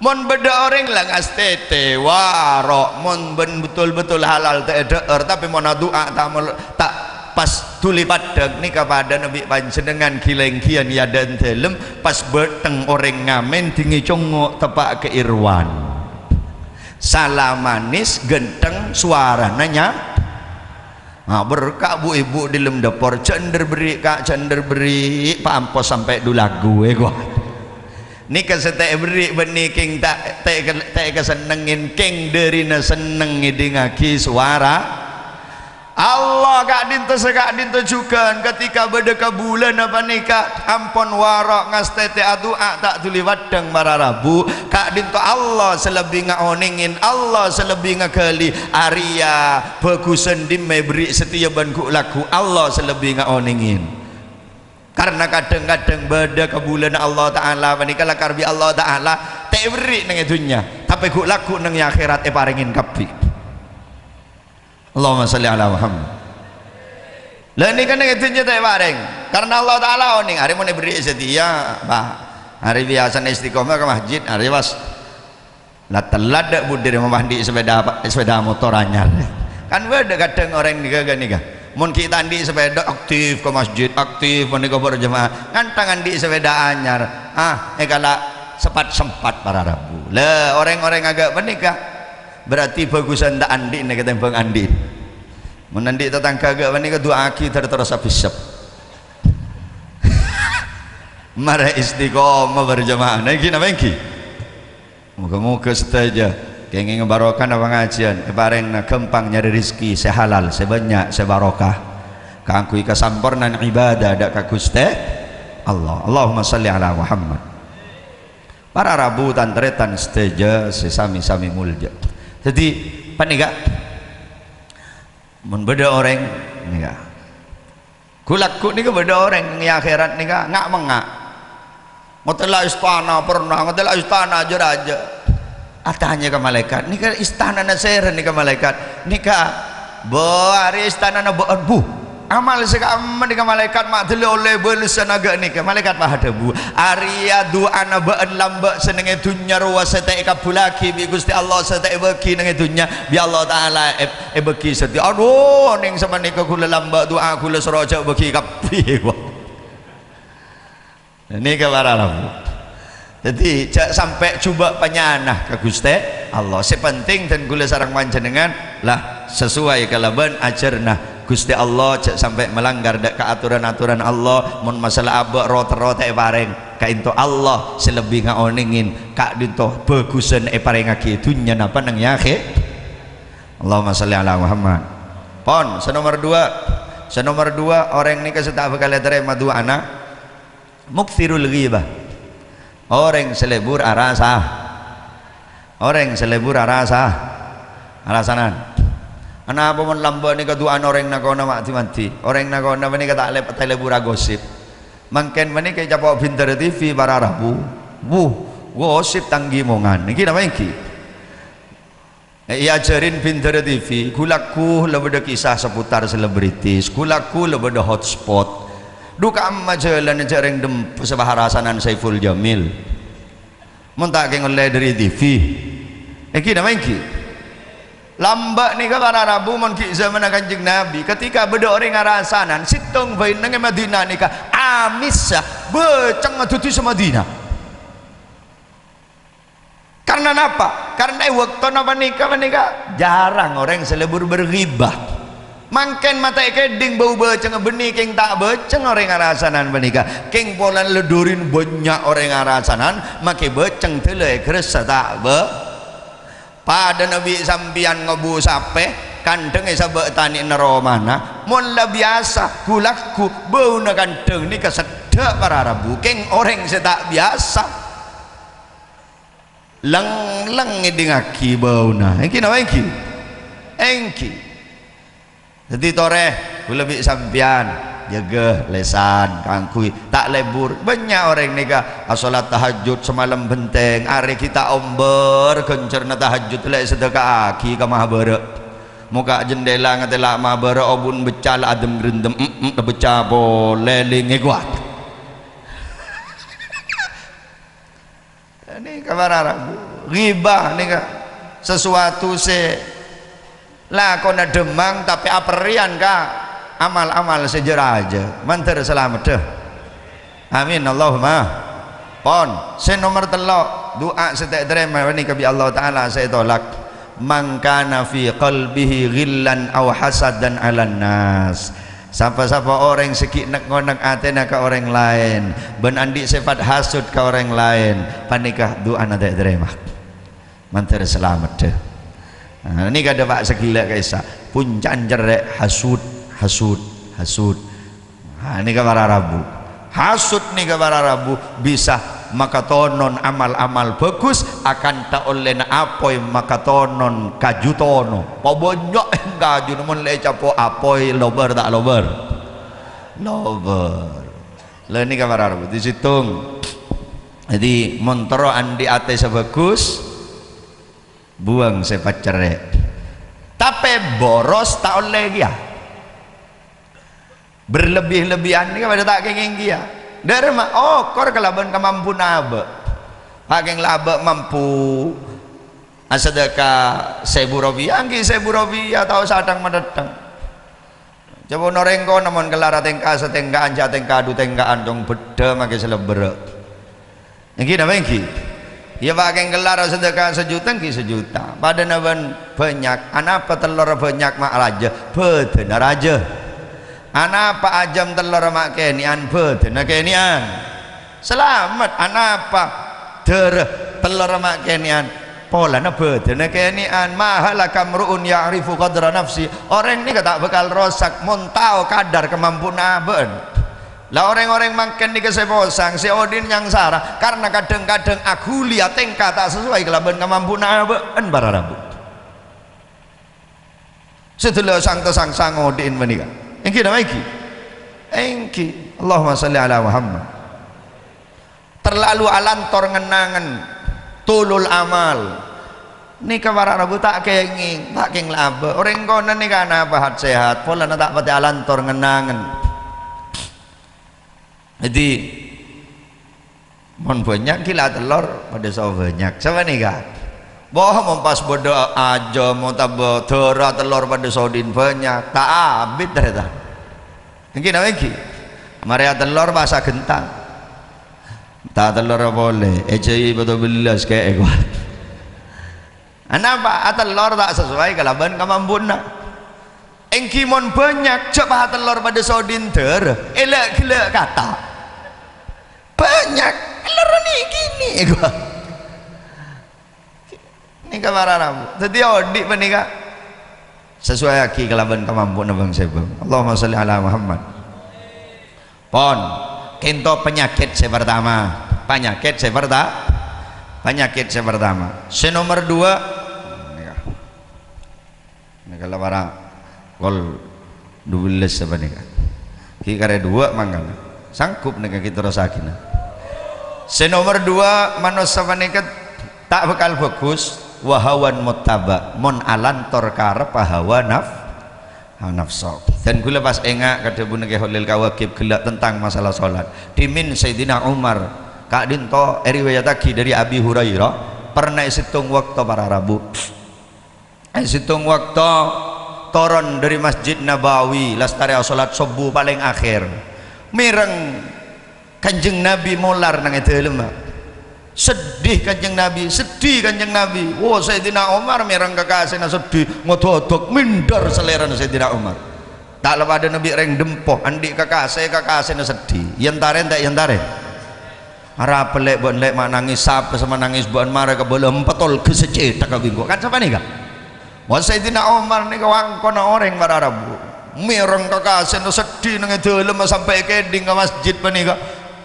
Mon bâdâ orèng la ngastètè waro', mon bân betul-betul halal ta' èdhâ'âr, tapè mon adu'a ta' mol-, ta' pas dhuli paddhâng, nèka padâna bi' panjhennengngan ghi-lèngghiyan è adâ'na dâlem, pas bâteng orèng ngamèn dingngè congngo' teppa' ka Irwan. Sala manis, ghântheng, sowarana nya-, ah, berka' bu-ibu dâlem dâpor, jhâ' endher berri', Ka', jhâ' endher berri', paampos sampè' du lagu, è, gua. Nèka sè ta' èberri' bânnè kèng ta', ta', ta' èkasennengngè, kèng dârina senneng ngèdhingngaghi sowara Allah. Ka'dinto sè ka'dinto jhughân, ketika bâdâ kabulâna panèka, ampon waro' ngastètè adu'a ta' dhuli paddhâng para rabu, ka'dinto Allah sè lebbi ngaonèngè, Allah sè lebbi ngaghâli, arèya bhâghusân dimma èberri' satèya bân ghu'-lagghu', Allah sè lebbi ngaonèngè. Karna kadhâng-kadhâng bâdâ kabulâna Allah Ta'ala panèka lakar bi' Allah Ta'ala ta' èberri' neng è dhunnya, tapè ghu'-lagghu' neng è akhèrat èparèngè kabbhi. Allahumma shalli ala Muhammad. Lah, nèka neng è dhunnya ta' èparèng, karna Allah Ta'ala onèng, arè mon èberri' satèya, Pak. Arè biyasana istiqomah ka masjid, arè pas La tellat dâ' budi rè, mon andi' sepeda, sepeda motor anyar. Kan bâdâ kadhâng orèng nèka, ghânèka. Mon ghi' ta' andi' sepeda, aktif ka masjid, aktif panèka berjemaah. Ngantang andi' sepeda anyar, ah, èkala' sempat-sempat para rabu. Lah, orèng-orèng aghâ' panèka berarti bhâghusân ta' andi' nèka tèmbhâng andi'. Mon andi' tatangghâ aghâ' panèka, du'aaghi ter-, terros abis sep. Mara istiqomah berjemaah. Nah, ènggi napa ènggi? Moga-moga sadhâjâ kèngèng barokahna pangajiyân, èparèngana ghâmpang nyarè rejhekkè sè halal, sè bânnya', sè barokah, kaangghuy kasampornaan ibadah dâ' ka Ghustè Allah. Allahumma shalli ala Muhammad. Para rabu, tan-tarètan sadhâjâ sè sami-sami molja. Dhâddhi, panèka, mon bâdâ orèng, nèka, Ghu'-lagghu' nèka bâdâ orèng è akhèrat nèka nga'-mengnga'. Ngatèla' istana pernah, ngatèla' istana jâ-rajâ. Atanya ka malaèkat, "Nèka istanana sèra nèka, malaèkat?" "Nèka, bâ, arèya istanana bâ'ân, bu." Amal sè ka'emma nèka malaèkat ma' dhuli ollè bâlessân aghâ' nèka. Malaèkat pas adhâbu, "Arèya du'ana bâ'ân lambâ' sè neng è dhunnya rowa sè ta' èkabbhullaghi bi' Ghustè Allah, sè ta' èbâghi neng è dhunnya, bi' Allah Ta'ala è-, èbâghi sadhâjâ." Adhu, neng sapanèka ghulâ lambâ' du'a ghulâ soro jhâ' bâghi kabbhi. Nèka para rabu. Dhâddhi, jhâ' sampè' jhubâ' panyana ka Ghustè Allah. Sè penting dân ghulâ sareng panjhennengngan la sesuai kalabân ajhârânna Ghustè Allah, jhâ' sampè' malanggar dâ' ka aturan-aturan Allah. Mon masalah abâ' ro-terro ta' èparèng, ka'dinto Allah sè lebbi ngaonèngè ka'dinto bhâghusân èparèngaghi è dhunnya napa neng è akhè-, Allahumma shalli ala Muhammad. Pon, sè nomer duwâ'. Sè nomer duwâ', orèng nèka sè ta' bhâkal ètarèma du'ana, muktsirul ghibah. Orèng sè lebur arasa. Orèng sè lebur arasa. Arasanan. Anapa mon lambâ' nèka du'ana orèng nakona ma'-, di-mandi? Orèng nakona panèka ta' lep-, ta' lebur agosip. Mangkèn panèka ècapo' bhintara T V para rabu. Wuh, gosip tang ghimongan. Ènggi napa ènggi? Èajhârin bhintara T V, ghu-lagghu la bâdâ kisah seputar selebritis, ghu-lagghu la bâdâ hotspot. Dhu ka'emma jhâlânna jhâ' rèng dhemp-, sè arasanan Saiful Jamil. Mon ta' kèng ollè dâri T V. Ènggi napa ènggi? Lambâ' nèka para rabu mon ghi' jhâmanna Kanjeng Nabi, ketika bâdâ orèng arasanan, sèttong bâi neng è Madinah nèka, amissa, bâceng dhâddhi sa-Madinah. Karna napa? Karna è bâktona panèka, panèka jhârâng orèng sè lebur berghibah. Mangkèn matè kèdhing bâu bâcengnga bânnè kèng ta' bâceng orèng arasanan panèka. Kèng polana la dhârin bânnya' orèng arasanan, makè bâceng dâlâ èghâressa ta' bâ-, padâna bi' sampèyan ngobu sapè, Kandhâng è sabâ' tanè'na romana, mon la biyasa ghu-lagghu bâuna kandhâng nèka seddhâ' para rabu, kèng orèng sè ta' biyasa. Leng-leng ngèdingngaghi bâuna. Èngghi napa èngghi? Èngghi. Dhâddhi torè, kaulâ bi' sampèyan jâgâ lèsan kaangghuy ta' lebur. Bânnya' orèng nèka asholat tahajjud samalem bhenteng, arè ghi' ta' ombâr ghânjhârânna tahajjud lè' èsadheka'aghi ka Mahabârâ'. Mokka' jendhela ngatela' Mahabârâ', obun becca la adem-grendem, em-, em-, becca polè lèngè kowat. Nèka para rabu. Ghibah nèka sesuatu sè lakona dhâmmang tapè aperrèyan ka amal-amal sè jâ-rajâ. Mandhâr salameddhâ. Amin, Allahumma. Pon, sè nomer tello', du'a sè ta' ètarèma panèka bi' Allah Ta'ala sè ètolak. "Man kana fi qalbihi ghillan aw hasadan 'alan nas." Pa-sapa orèng sè ghi' nèk-ngonèk atèna ka orèng laèn, bân andi' sèfat hasud ka orèng laèn, panèka du'ana ta' ètarèma. Mandhâr salameddhâ. Nah, nèka dâpa' sè ghellâ' ka'issa'. Punca'na cerrè' hasud, hasud, hasud. Nah, nèka para rabu. Hasud nèka para rabu bisa makatonon amal-amal bhâghus, akanta ollèna apoy makatonon kaju tono. Pabânnya' kajuna mon la ècapo' apoy, lobâr ta' lobâr? Lobâr. La nèka para rabu, dhi sèttong. Dhâddhi, mon terro andi' atè sè bhâghus, buwâng sè pacerrè'. Tapè boros ta' ollè kèya. Berlebih-lebihan nèka padâ ta' kèngèng kèya. Dârâmma okor kalabân kamampuna abâ'. Pakèng la abâ' mampu asadhâka sèbu ropèya, èngghi sèbu ropèya, tao sathèng-mathèttèng. Coba orèng kono mon kellar atèngka satèngka'an, jâ' atèngka du tèngka'an, cong bheddhâ makè sè lebbherrâ'. Èngghi napa èngghi? Iyâ, pakèng kellar sadhâka sajuta, èngghi sajuta. Padâna bân bânnya'. Anapa tellorra bânnya' ma' rajâ? Bhâdhânna rajâ. Anapa ajâm tellorra ma' kènè'an? Bhâdhânna kènè'an. Salamet. Anapa dârâ tellorra ma' kènè'an? Polana bhâdhânna kènè'an. "Ma halaka mru'un ya'rifu qadra nafsi." Orèng nèka ta' bhâkal rosak mon tao kadar kamampuna abâ'na. La, orèng-orèng mangkèn nèka sè posang, sè odi'na nyangsara, karna kadhâng-kadhâng aghuli atèngka ta' sasowai kalabân kamampuna abâ'na para rabu. Sadhâjâ sang-tasangsang odi'na panèka. Èngghi napa èngghi? Èngghi. Allahumma shalli ala Muhammad. Terlalu alantor ngennangen, tulul amal. Nèka para rabu ta' kèngèng, ta' kèng la abâ'. Orèng kono nèka ana pahat-sehat, polana ta' patè alantor ngennangen. Dhâddhi, mon bânnya' ghi' la tellor padâ so bânnya'. Sapanèka? Boh, mon pas bâdâ ajâm otabâ dârâ tellor padâ so odi'na bânnya', ta' abit tarètan. Èngghi napa èngghi? Marè atellor pas aghental. Ta' tellor polè, èjhâi bâto bellas kè'è kowat. Anapa? Atellor ta' sasowai kalabân kamampuna. Èngghi mon bânnya', jhâ' pas atellor padâ so odi'na dârâ, èlè'-ghellâ' kata. Bânnya', tellor nèkè nèkè. Nèka para rabu. Dhâddhi odi' panèka sasowaiaghi kalabân kamampuna bhângsèbhâng. Allahumma shalli ala Muhammad. Pon, kènto panyakèt sè partama. Panyakèt sè parta-, panyakèt sè partama. Sè nomer duwâ', nèka. Nèka la para kol dubellâs sapanèka. Ghi' karè duwâ' mangkana. Sanggup nèka ghi' terrossaghina. Sè nomer duwâ', manossa panèka ta' bhâkal bhâghus, wa hawan muttaba', mon alantor kareppa hawa naf-, hawa nafsu. Dân kaulâ pas enga' ka dhâbuna Kè Kholil Kawagib ghellâ' tentang masalah sholat. Dhimèn Sayyidina Umar, ka'dinto èriwayataghi dhâri Abi Hurairah, pernah è sèttong bâkto para rabu. È sèttong bâkto toron dhâri Masjid Nabawi, lastarè asholat sobbhu palèng akhèr. Mèreng Kanjeng Nabi molar nang è dâlemma. Seddhi Kanjeng Nabi, seddhi Kanjeng Nabi. Wo, Sayyidina Umar mèreng kakasèna seddhi, ngodhok-odhok, mindher salèrana Sayyidina Umar. Ta' la padâna bi' rèng Dempo, andi' kakasè, kakasèna seddhi. Èyantarè ta' èyantarè? Arapa lè' bâ'na lè' ma' nangès, sapa sè ma' nangès bâ'na marè ka bâlâ empèt tolghâ sè cèthak ka bingko. Kan sapanèka? Wah, Sayyidina Umar nèka wangkona orèng para rabu. Mèreng kakasèna seddhi neng è dâlemma sampè' kèdhing ka masjid panèka.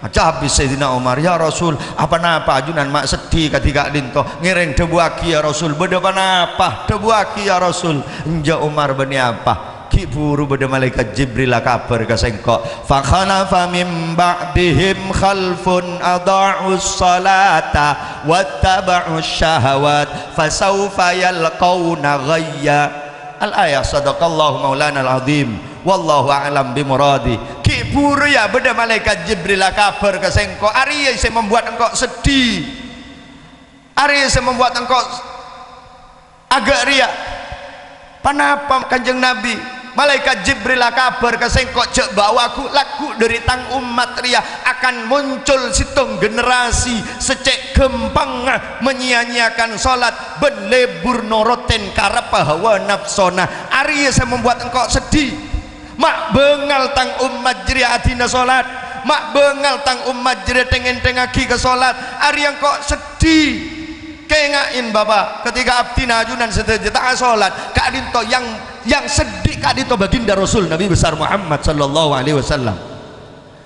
Acabis Sayyidina Umar, "Ya Rasul, apa-napa ajunan ma' seddhi kadhi ka'dhinto? Ngèrèng dhâbuwaghi, ya Rasul, bâdâ ponapa? Dhâbuwaghi, ya Rasul." "Enjâ', Umar, bânnè apa? Ghi' buru bâdâ Malaèkat Jibril akabhâr ka sèngko', 'Fa khalafa min ba'dihim khalfun adha'us shalata wattaba'us syahawat, fa sawfa yalqauna ghayya.'" Al-ayah, sadaqallahu maulana al-azim. Wallahu a'lam bimuradi. Ghi' buru, ya, bâdâ Malaèkat Jibril akabhâr ka sèngko', arèya sè membuat engko' seddhi. Arèya sè membuat engko' Aga' rèya. Ponapa, Kanjeng Nabi? Malaèkat Jibril akabhâr ka sèngko' jhâ' bâ'na ghu-, lagghu' dhâri tang ommat rèya akan muncul sèttong generasi sè cè' ghâmpangnga menya-nyeyakan sholat bân lebur norottèn karebbhâ hawa nafsona. Arèya sè membuat engko' seddhi. Ma' bângal tang ommat jârèya adina sholat. Ma' bângal tang ommat jârèya thèng-ènthèngngaghi ka sholat. Arèya engko' seddhi. Kènga'è, Bapa', ketika abdhina ajunan sadhâjâ ta' asolat, ka'dhinto yang, yang seddhi ka'dhinto baginda Rasul Nabi besar Muhammad sallallahu alaihi wasallam.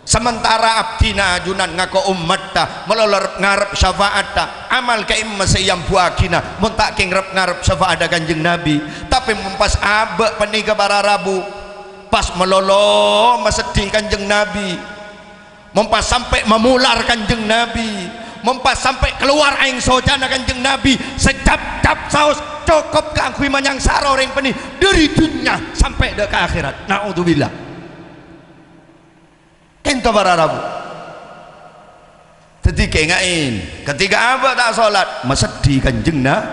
Sementara abdhina ajunan ngako ommatta, malolo rep-ngarep syafa'atta, amal ka'imma sè èambuwâghina, mon ta' kèng rep-ngarep syafa'atta Kanjeng Nabi. Tapè mon pas abâ' panèka para rabu, pas malolo maseddhi Kanjeng Nabi. Mon pas sampè' mamolar Kanjeng Nabi, mon pas sampè' kalowar aèng socana Kanjeng Nabi, sè cap-cap saos cokop kaangghuy manyangsara orèng bânnè dhâri dhunnya sampè' dâ' ka akhèrat. Na'udzubillah. Ka'dhinto para rabu. Dhâddhi kènga'è, ketika abâ' ta' solat, maseddhi Kanjeng Na-,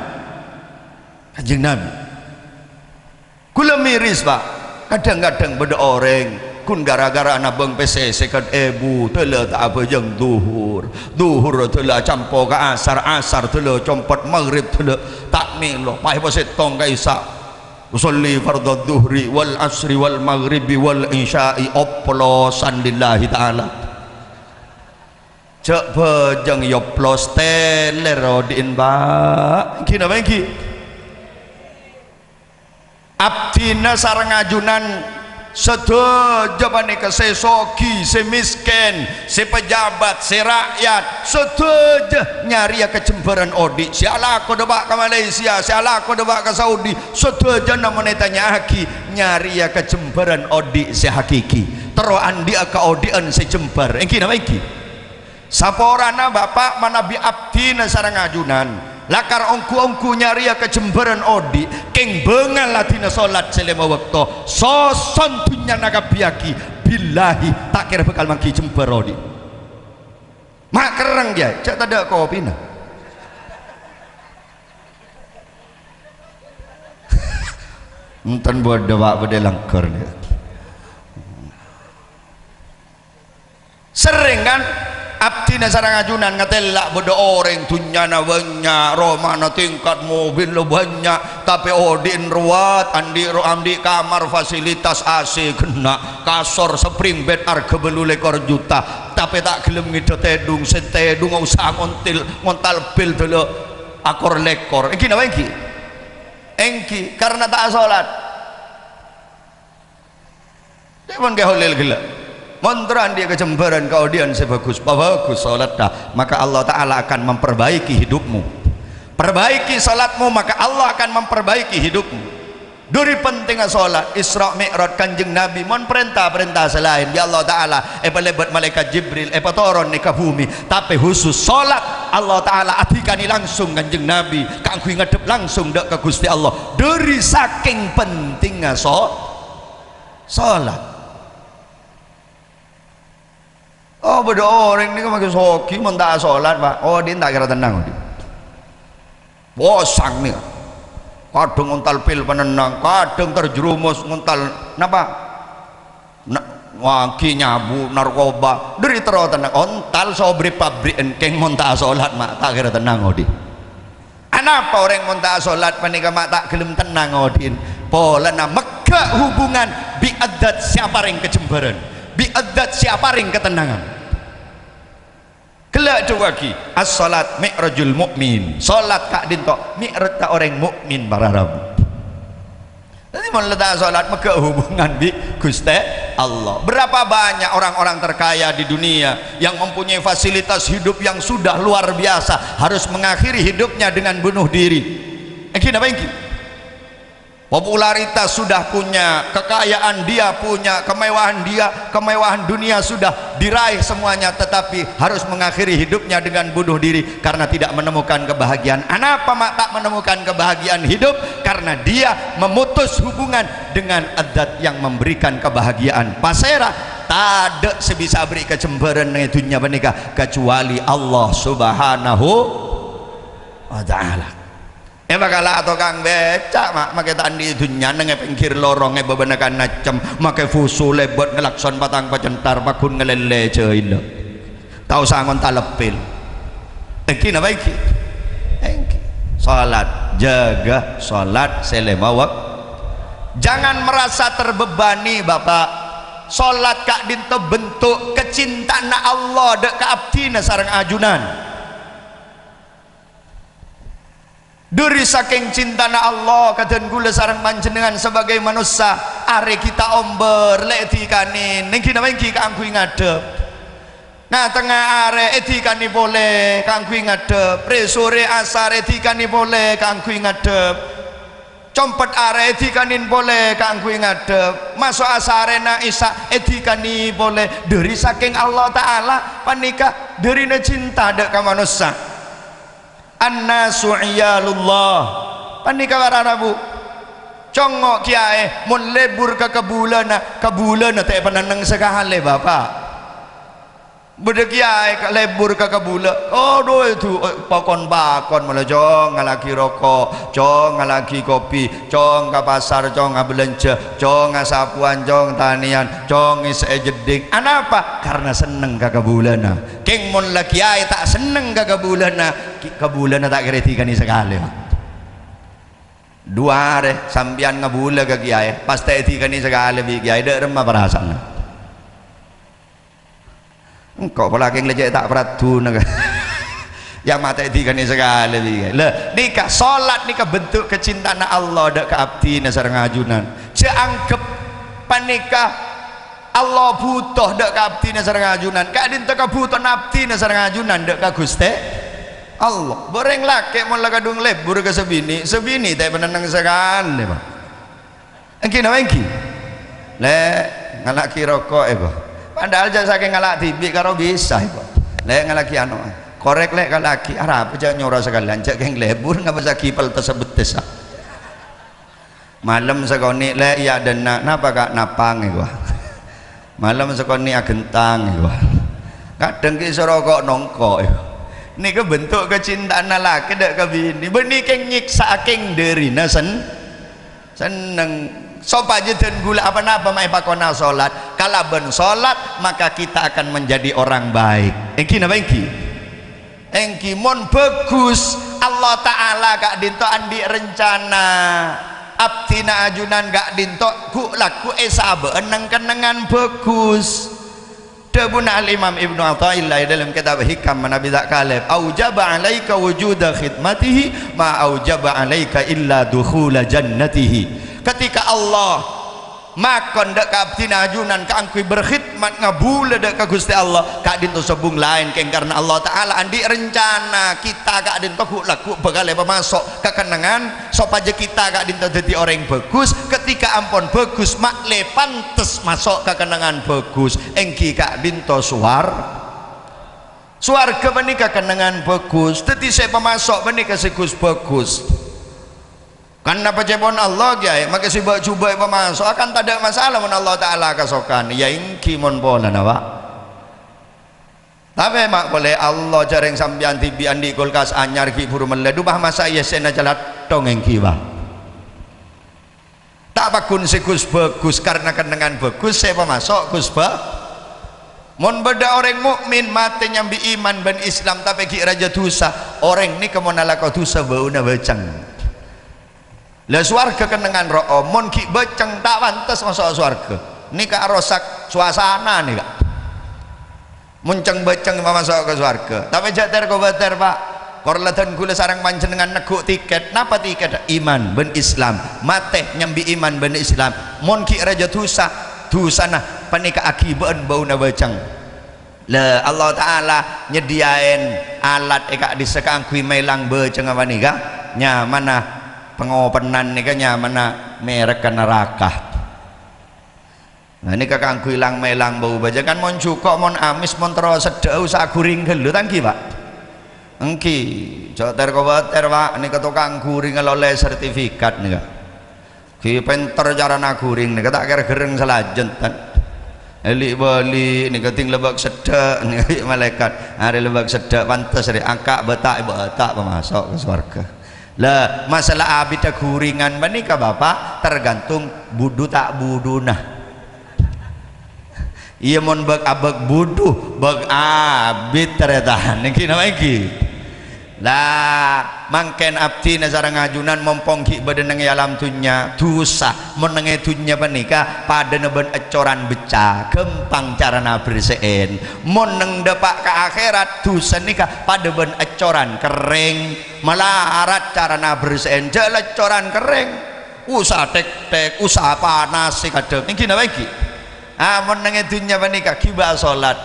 Kanjeng Nabi. Ghulâ miris, Pa'. Kadhâng-kadhâng bâdâ orèng, ghun ghârâ-ghârâ nabâng pèssè sèket èbu, dâlâ ta' abhâjâng dhuhur. Dhuhur dâlâ acampo ka asar, asar dâlâ compet, maghrib dâlâ ta' mèlo. Paèpon sèttong ka isya. Usolli fardhadz dhuhri wal asri wal maghribi wal isya'i oplosan lillahi ta'ala. Jhâ' bhâjâng èoplos, tèlèr odi'en, Pa'. Ènggi napa ènggi? Abdhina sareng ajunan sadhâjâ panèka, sè soghi, sè mèskèn, sè pejabat, sè ra'yat, sadhâjâ nyarèya kajembhârân odi'. Sè alako dâpa' ka Malaysia, sè alako dâpa' ka Saudi, sadhâjâna mon ètanya'aghi nyarèya kajembhârân odi' sè hakiki. Terro andi'â kaodi'ân sè jembhâr. Ènggi napa ènggi? Saporana Bapa' manabi abdhina sareng ajunan lakar ongghu-ongghu nyarèya kajembhârân odi', kèng bângal adina solat sè lèma bâkto, soson dhunnyana kabbhiyâghi, billahi, ta' kèra bhâkal mangghi jembhâr odi'. Ma' kerrèng, Kèyaè, jhâ' tadâ' kopina. Enten bâdâ, Pa', bâdâ langghâr nèka. Serrèng, kan, abdhina sareng ajunan ngatèla' bâdâ orèng dhunnyana bânnya', romana tingkat, mobilla bânnya', tapè odi'en rowat, andi' ro-, andi' kamar fasilitas A C ghenna', kasor spring bed arghâ bâllu lèkor juta, tapè ta' ghellem ngèdhâ tèdung, sè tèdung osa ngontil, ngontal bil dâlâ akor lèkor. Ènggi napa ènggi? Ènggi, karna ta' asolat. Dâpon Kè Holil ghellâ'. Mon terro andi' kajembhârân kaodi'ân sè bhâghus, pabhâghus solatta, maka Allah Ta'ala akan memperbaiki hidupmu. Perbaiki salatmu, maka Allah akan memperbaiki hidupmu. Dhuri pentingnga salat, Isra Mi'raj Kanjeng Nabi, mon parènta-parènta sè laèn, ya Allah Ta'ala, èpalèbât Malaèkat Jibril, èpatoron nèka bhumè. Tapè khusus salat, Allah Ta'ala adhikanè langsung Kanjeng Nabi, kaangghuy ngadhep langsung dâ' ka Ghustè Allah. Dhuri sakèng pentingnga so-, Salat. Oh, bâdâ orèng nèka makè soghi mon ta' asolat, Pa'. Odi'na ta' kèra tennang, odi'. Posang nèka. Kadhâng ngontal pil panennang, kadhâng terjerumus ngontal napa? Na-, wagi nyabu narkoba, dhâri terro tennang. Ontal sobri pabrik èngkèng mon ta' asolat, ma' ta' kèra tennang, odi'. Anapa orèng mon ta' asolat panèka ma' ta' ghellem tennang odi'en? Polana megghâ' hubungan bi' adzat sè aparèng kajembhârân, bi' adzat sè aparèng katennangan. Ghellâ' dhâbuwâghi, "As-salat mi'rajul mu'min." Salat ka'dinto mi'rajna orèng mu'min, para rabu. Jadi, mon la ta' sholat, megghâ' hubungan bi' Ghustè Allah. Berapa banyak orang-orang terkaya di dunia yang mempunyai fasilitas hidup yang sudah luar biasa, harus mengakhiri hidupnya dengan bunuh diri. Èngghi napa èngghi? Popularitas sudah punya, kekayaan dia punya, kemewahan dia, kemewahan dunia sudah diraih semuanya, tetapi harus mengakhiri hidupnya dengan bunuh diri karena tidak menemukan kebahagiaan. Anapa ma' ta' menemukan kebahagiaan hidup? Karena dia memutus hubungan dengan Dzat yang memberikan kebahagiaan. Pasèra? Tadâ' sè bisa aberri' kajembhârân è dhunnya panèka kecuali Allah Subhanahu wa Ta'ala. È bâkalla tokang bèca', ma', makè ta' andi' dhunnya, neng è pèngghir lorong, è bâbâna kanacem, makè fuso lèbât ngalakson patang pacentar, pagghun ngalèlè jhâilâ. Ta' osa ngonta leppil. Èngghi napa èngghi? Èngghi. Sholat, jâgâ sholat sè lèma wak-, Jangan merasa terbebani, Bapak. Sholat ka'dinto bentuk kacinta'anna Allah dâ' ka abdhina sareng ajunan. Dhâri sakèng cintana Allah ka dân kaulâ sareng panjhennengngan sabâgâi manossa, arè ghi' ta' ombâr, lè' èdhikanè, èngghi napa èngghi kaangghuy ngadhep. Nga-, tengnga arè èdhikanè polè kaangghuy ngadhep, rè-sorè asar èdhikanè polè kaangghuy ngadhep, compet arè èdhikanè polè kaangghuy ngadhep, maso' asarèna isya èdhikanè polè, dhâri sakèng Allah Ta'ala panèka dhârina cinta dâ' ka manossa. An-nasu iyalullah. Panèka para rabu. Congngo' kèyaè, mon lebur ka kabulâna, kabulâna ta' èpanenneng sakalè, Bapa'. Bâdâ kèyaè ka-, lebur ka kabulâ. Adhu, èdu-, pakon-pakon molo, Cong, ngallaghi roko', Cong, ngallaghi kopi, Cong, ka pasar, Cong, abhâlânjhâ, Cong, asapowan, Cong, tanèyan, Cong, ngèssè'è jeddhing. Anapa? Karena senneng ka kabulâna. Kèng mon la kèyaè ta' senneng ka kabulâna, ki-, kabulâna ta' kèra èdhikanè sakalè, Pak. Duwâ arè sampèyan ngabulâ ka kèyaè, pas ta' èdhikanè sakalè bi' kèyaè, dâ' remma parasaanna? Engko' pola kèng lè cè' ta' paraddhuna ka. Ya matè èdhikanè sakalè bi' kèyaè. Lah, nèka sholat nèka bentuk kacinta'anna Allah dâ' ka abdhina sareng ajunan. Jhâ' angghep panèka Allah bhuto dâ' ka abdhina sareng ajunan, ka'dinto kabhutowanna abdhina sareng ajunan dâ' ka Ghustè Allah. Bâreng lakè' mon la kadhung lebur ka sè binè', sè binè' ta' èpanenneng sakalè, Pak. Èngghi napa èngghi? Lè', ngallaghi roko' èko. Padahal jhâ' sakèng ngala' dhibi' karo bisa èko. Lè', ngallaghi anu, korèk lè' kallaghi, arapa jhâ' nyoro sakalèyan, jhâ' kèng lebur ngabâssaghi peltessa bettessa. Malem sakonè', lè', iyâ dâ' enna', napa, Ka', napang, èko. Malem sakonè' aghentang, èko. Kadhâng ghi' soro ko'-nongko', èko. Nèka bentuk kacinta'anna lakè dâ' ka binè. Bânnè kèng nyèksa'a kèng dhârina sen-, senneng. Sopajâ dân kaulâ apa-napa ma' èpakona sholat. Kalabân sholat, maka kita akan menjadi orang baik. Èngghi napa èngghi? Èngghi, mon bhâghus, Allah Ta'ala ka'dinto andi' rencana. Abdhina ajunan ka'dinto ghu'-lagghu' èsabâ'â neng-kennengngan bhâghus. Dhâbuna Al-Imam Ibnu Athaillah è dâlem kitab Hikam manabi ta' kalèp, "Aujaba 'alaika wujuda khidmatihi ma aujaba 'alaika illa dukhula jannatihi." Ketika Allah makon dâ' ka abdhina ajunan kaangghuy berkhidmat ngabulâ dâ' ka Ghustè Allah, ka'dinto sobung laèn kèng karna Allah Ta'ala andi' rencana kita ka'dinto ghu'-lagghu' bhâkal èpamaso' ka kennengngan, sopajâ kita ka'dinto dhâddhi orèng bhâghus. Ketika ampon bhâghus, ma'lè pantes maso' ka kennengngan bhâghus, èngghi ka'dinto sowar-, sowarghâ panèka kennengngan bhâghus. Dhâddhi sè èpamaso' panèka sè ghus-bhâghus. Kan napa ca'èpon Allah, kèyaè, makè sè bâ'-jhubâ' èpamaso', kan tadâ' masalah mon Allah Ta'ala kasokan. Iyâ èngghi mon polana, Pak. Tapè ma' polè Allah, jhâreng sampèyan dhibi' andi' kulkas anyar ghi' bhuru mellè, dhu pas masa' è essèna calathong èngghi, Pak. Ta' pagghun sè ghus-bhâghus karna kennengngan bhâghus sè èpamaso' ghus-bhâ-, Mon bâdâ orèng mu'min matè nyambi iman bân Islam tapè ghi' rajâ dhusa, orèng nèka mon alako dhusa bâuna bâceng. La, sowarghâ kennengngan ro'om, mon ghi' bâceng ta' pantes maso' sowarghâ. Nèka arosak suasana nèka. Mon ceng-bâceng pamaso' ka sowarghâ. Tapè jhâ' ter-kobâter, Pak. Kor ladhân kaulâ sareng panjhennengngan neggu' tikèt. Napa tikèt? Iman bân Islam. Matè nyambi iman bân Islam. Mon ghi' rajâ dhusa, dhusana panèka aghibâ'ân bâuna bâjâng. La, Allah Ta'ala nyadhiyaèn alat è ka'dhissa' kaangghuy mèlang bâjângnga panèka. Nyamana pangopennan nèka nyamana mèrek ka naraka. Nah, nèka kaangghuy lang-mèlang bâu bâjâng. Kan mon jhuko', mon amis, mon terro seddhâ'â usaha ghuring ghâllu, ta' ènggi, Pak? Ènggi. Jhâ' ter-kobâter, Pak. Nèka tokang ghuring ollè sertifikat nèka. Ghi pènter carana ghuring nèka, ta' kèra gherreng salajân, tan. Èli'-bâli' nèka dhing lebbâk seddhâ' nèka, malaèkat. Arè lebbâk seddhâ', pantes rè angka' bâta', bâta' pamaso' ka sowarghâ. La, masalah abiddhâ ghuringan panèka, Bapak, tergantung budhu ta' budhuna. Iyâ, mon bâk-abâk budhu, bâk abit tarètan. Ènggi napa ènggi? La, mangkèn abdhina sareng ajunan mompong ghi' bâdâ neng è alam dhunnya, dhusa. Mon neng è dhunnya panèka padâna bân èccoran beccè, ghâmpang carana bersè'èn. Mon neng dâpa' ka akhèrat, dhusa nèka padâ bân èccoran kerrèng. Malarat carana bersè'èn, jhâ' la èccoran kerrèng. Usaha tèk-tèk, usaha panas sè kadhâng. Ènggi napa ènggi? Ah, mon neng è dhunnya panèka ghibâ asolat,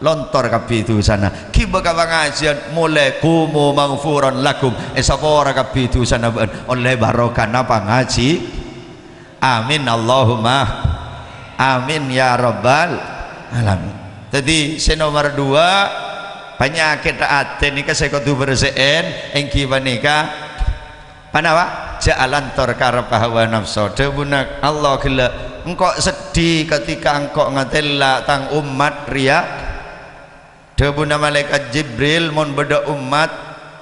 lontor kabbhi dhusana. Ghibâ ka pangajiyân, molè qumu maghfuran lakum. Èsapora kabbhi dhusana bâ'ân. Ollè barokana pangajhi. Amin, Allahumma amin, ya rabbal alamin. Dhâddhi, sè nomer dua, panyakèt atè nèka sè kodhu bersè'èn, ènggi panèka, panapa? Jhâ' alantor karep hawa nafso. Dhâbuna Allah ghellâ', "Engko' seddhi ketika engko' ngatèla' tang ommat rèya." Dhâbuna Malaèkat Jibril, "Mon bâdâ ommat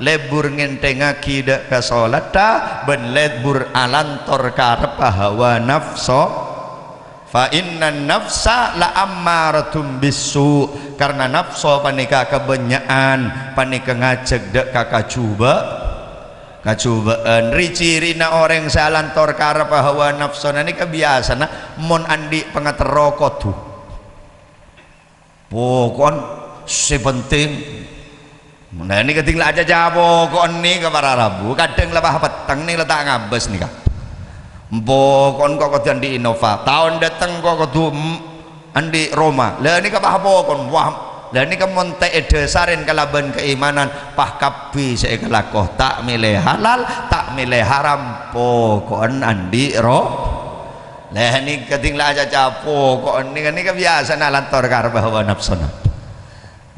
lebur ngènthèngaghi dâ' ka solatta bân lebur alantor kareppa hawa nafso, fa innan nafsa la ammaratum bissu', karna nafso panèka kabânnya'an panèka ngajhâk dâ' ka kajhubâ-, kajhubâ'ân." Ri-ciri'na orèng sè alantor kareppa hawa nafsona nèka biyasana mon andi' pangaterro kodhu. Poko'en sè penting. Nah, nèka dhing la acaca poko'en nèka para rabu. Kadhâng la pas petteng nèka la ta' ngabâs nèka. Poko'en ko' kodhu andi' Innova. Taon dâteng ko' kodhu, mm, andi' Roma. La nèka pas poko'en. Wah, la nèka mon ta' èdhâsarè kalabân kaimanan, pas kabbhi sè èkalako. Ta' mèlè halal, ta' mèlè haram. Poko'en andi' Ro-, Lè, nèka dhing la acaca poko'en nèka, nèka biyasana alantor kareppa hawa nafsona.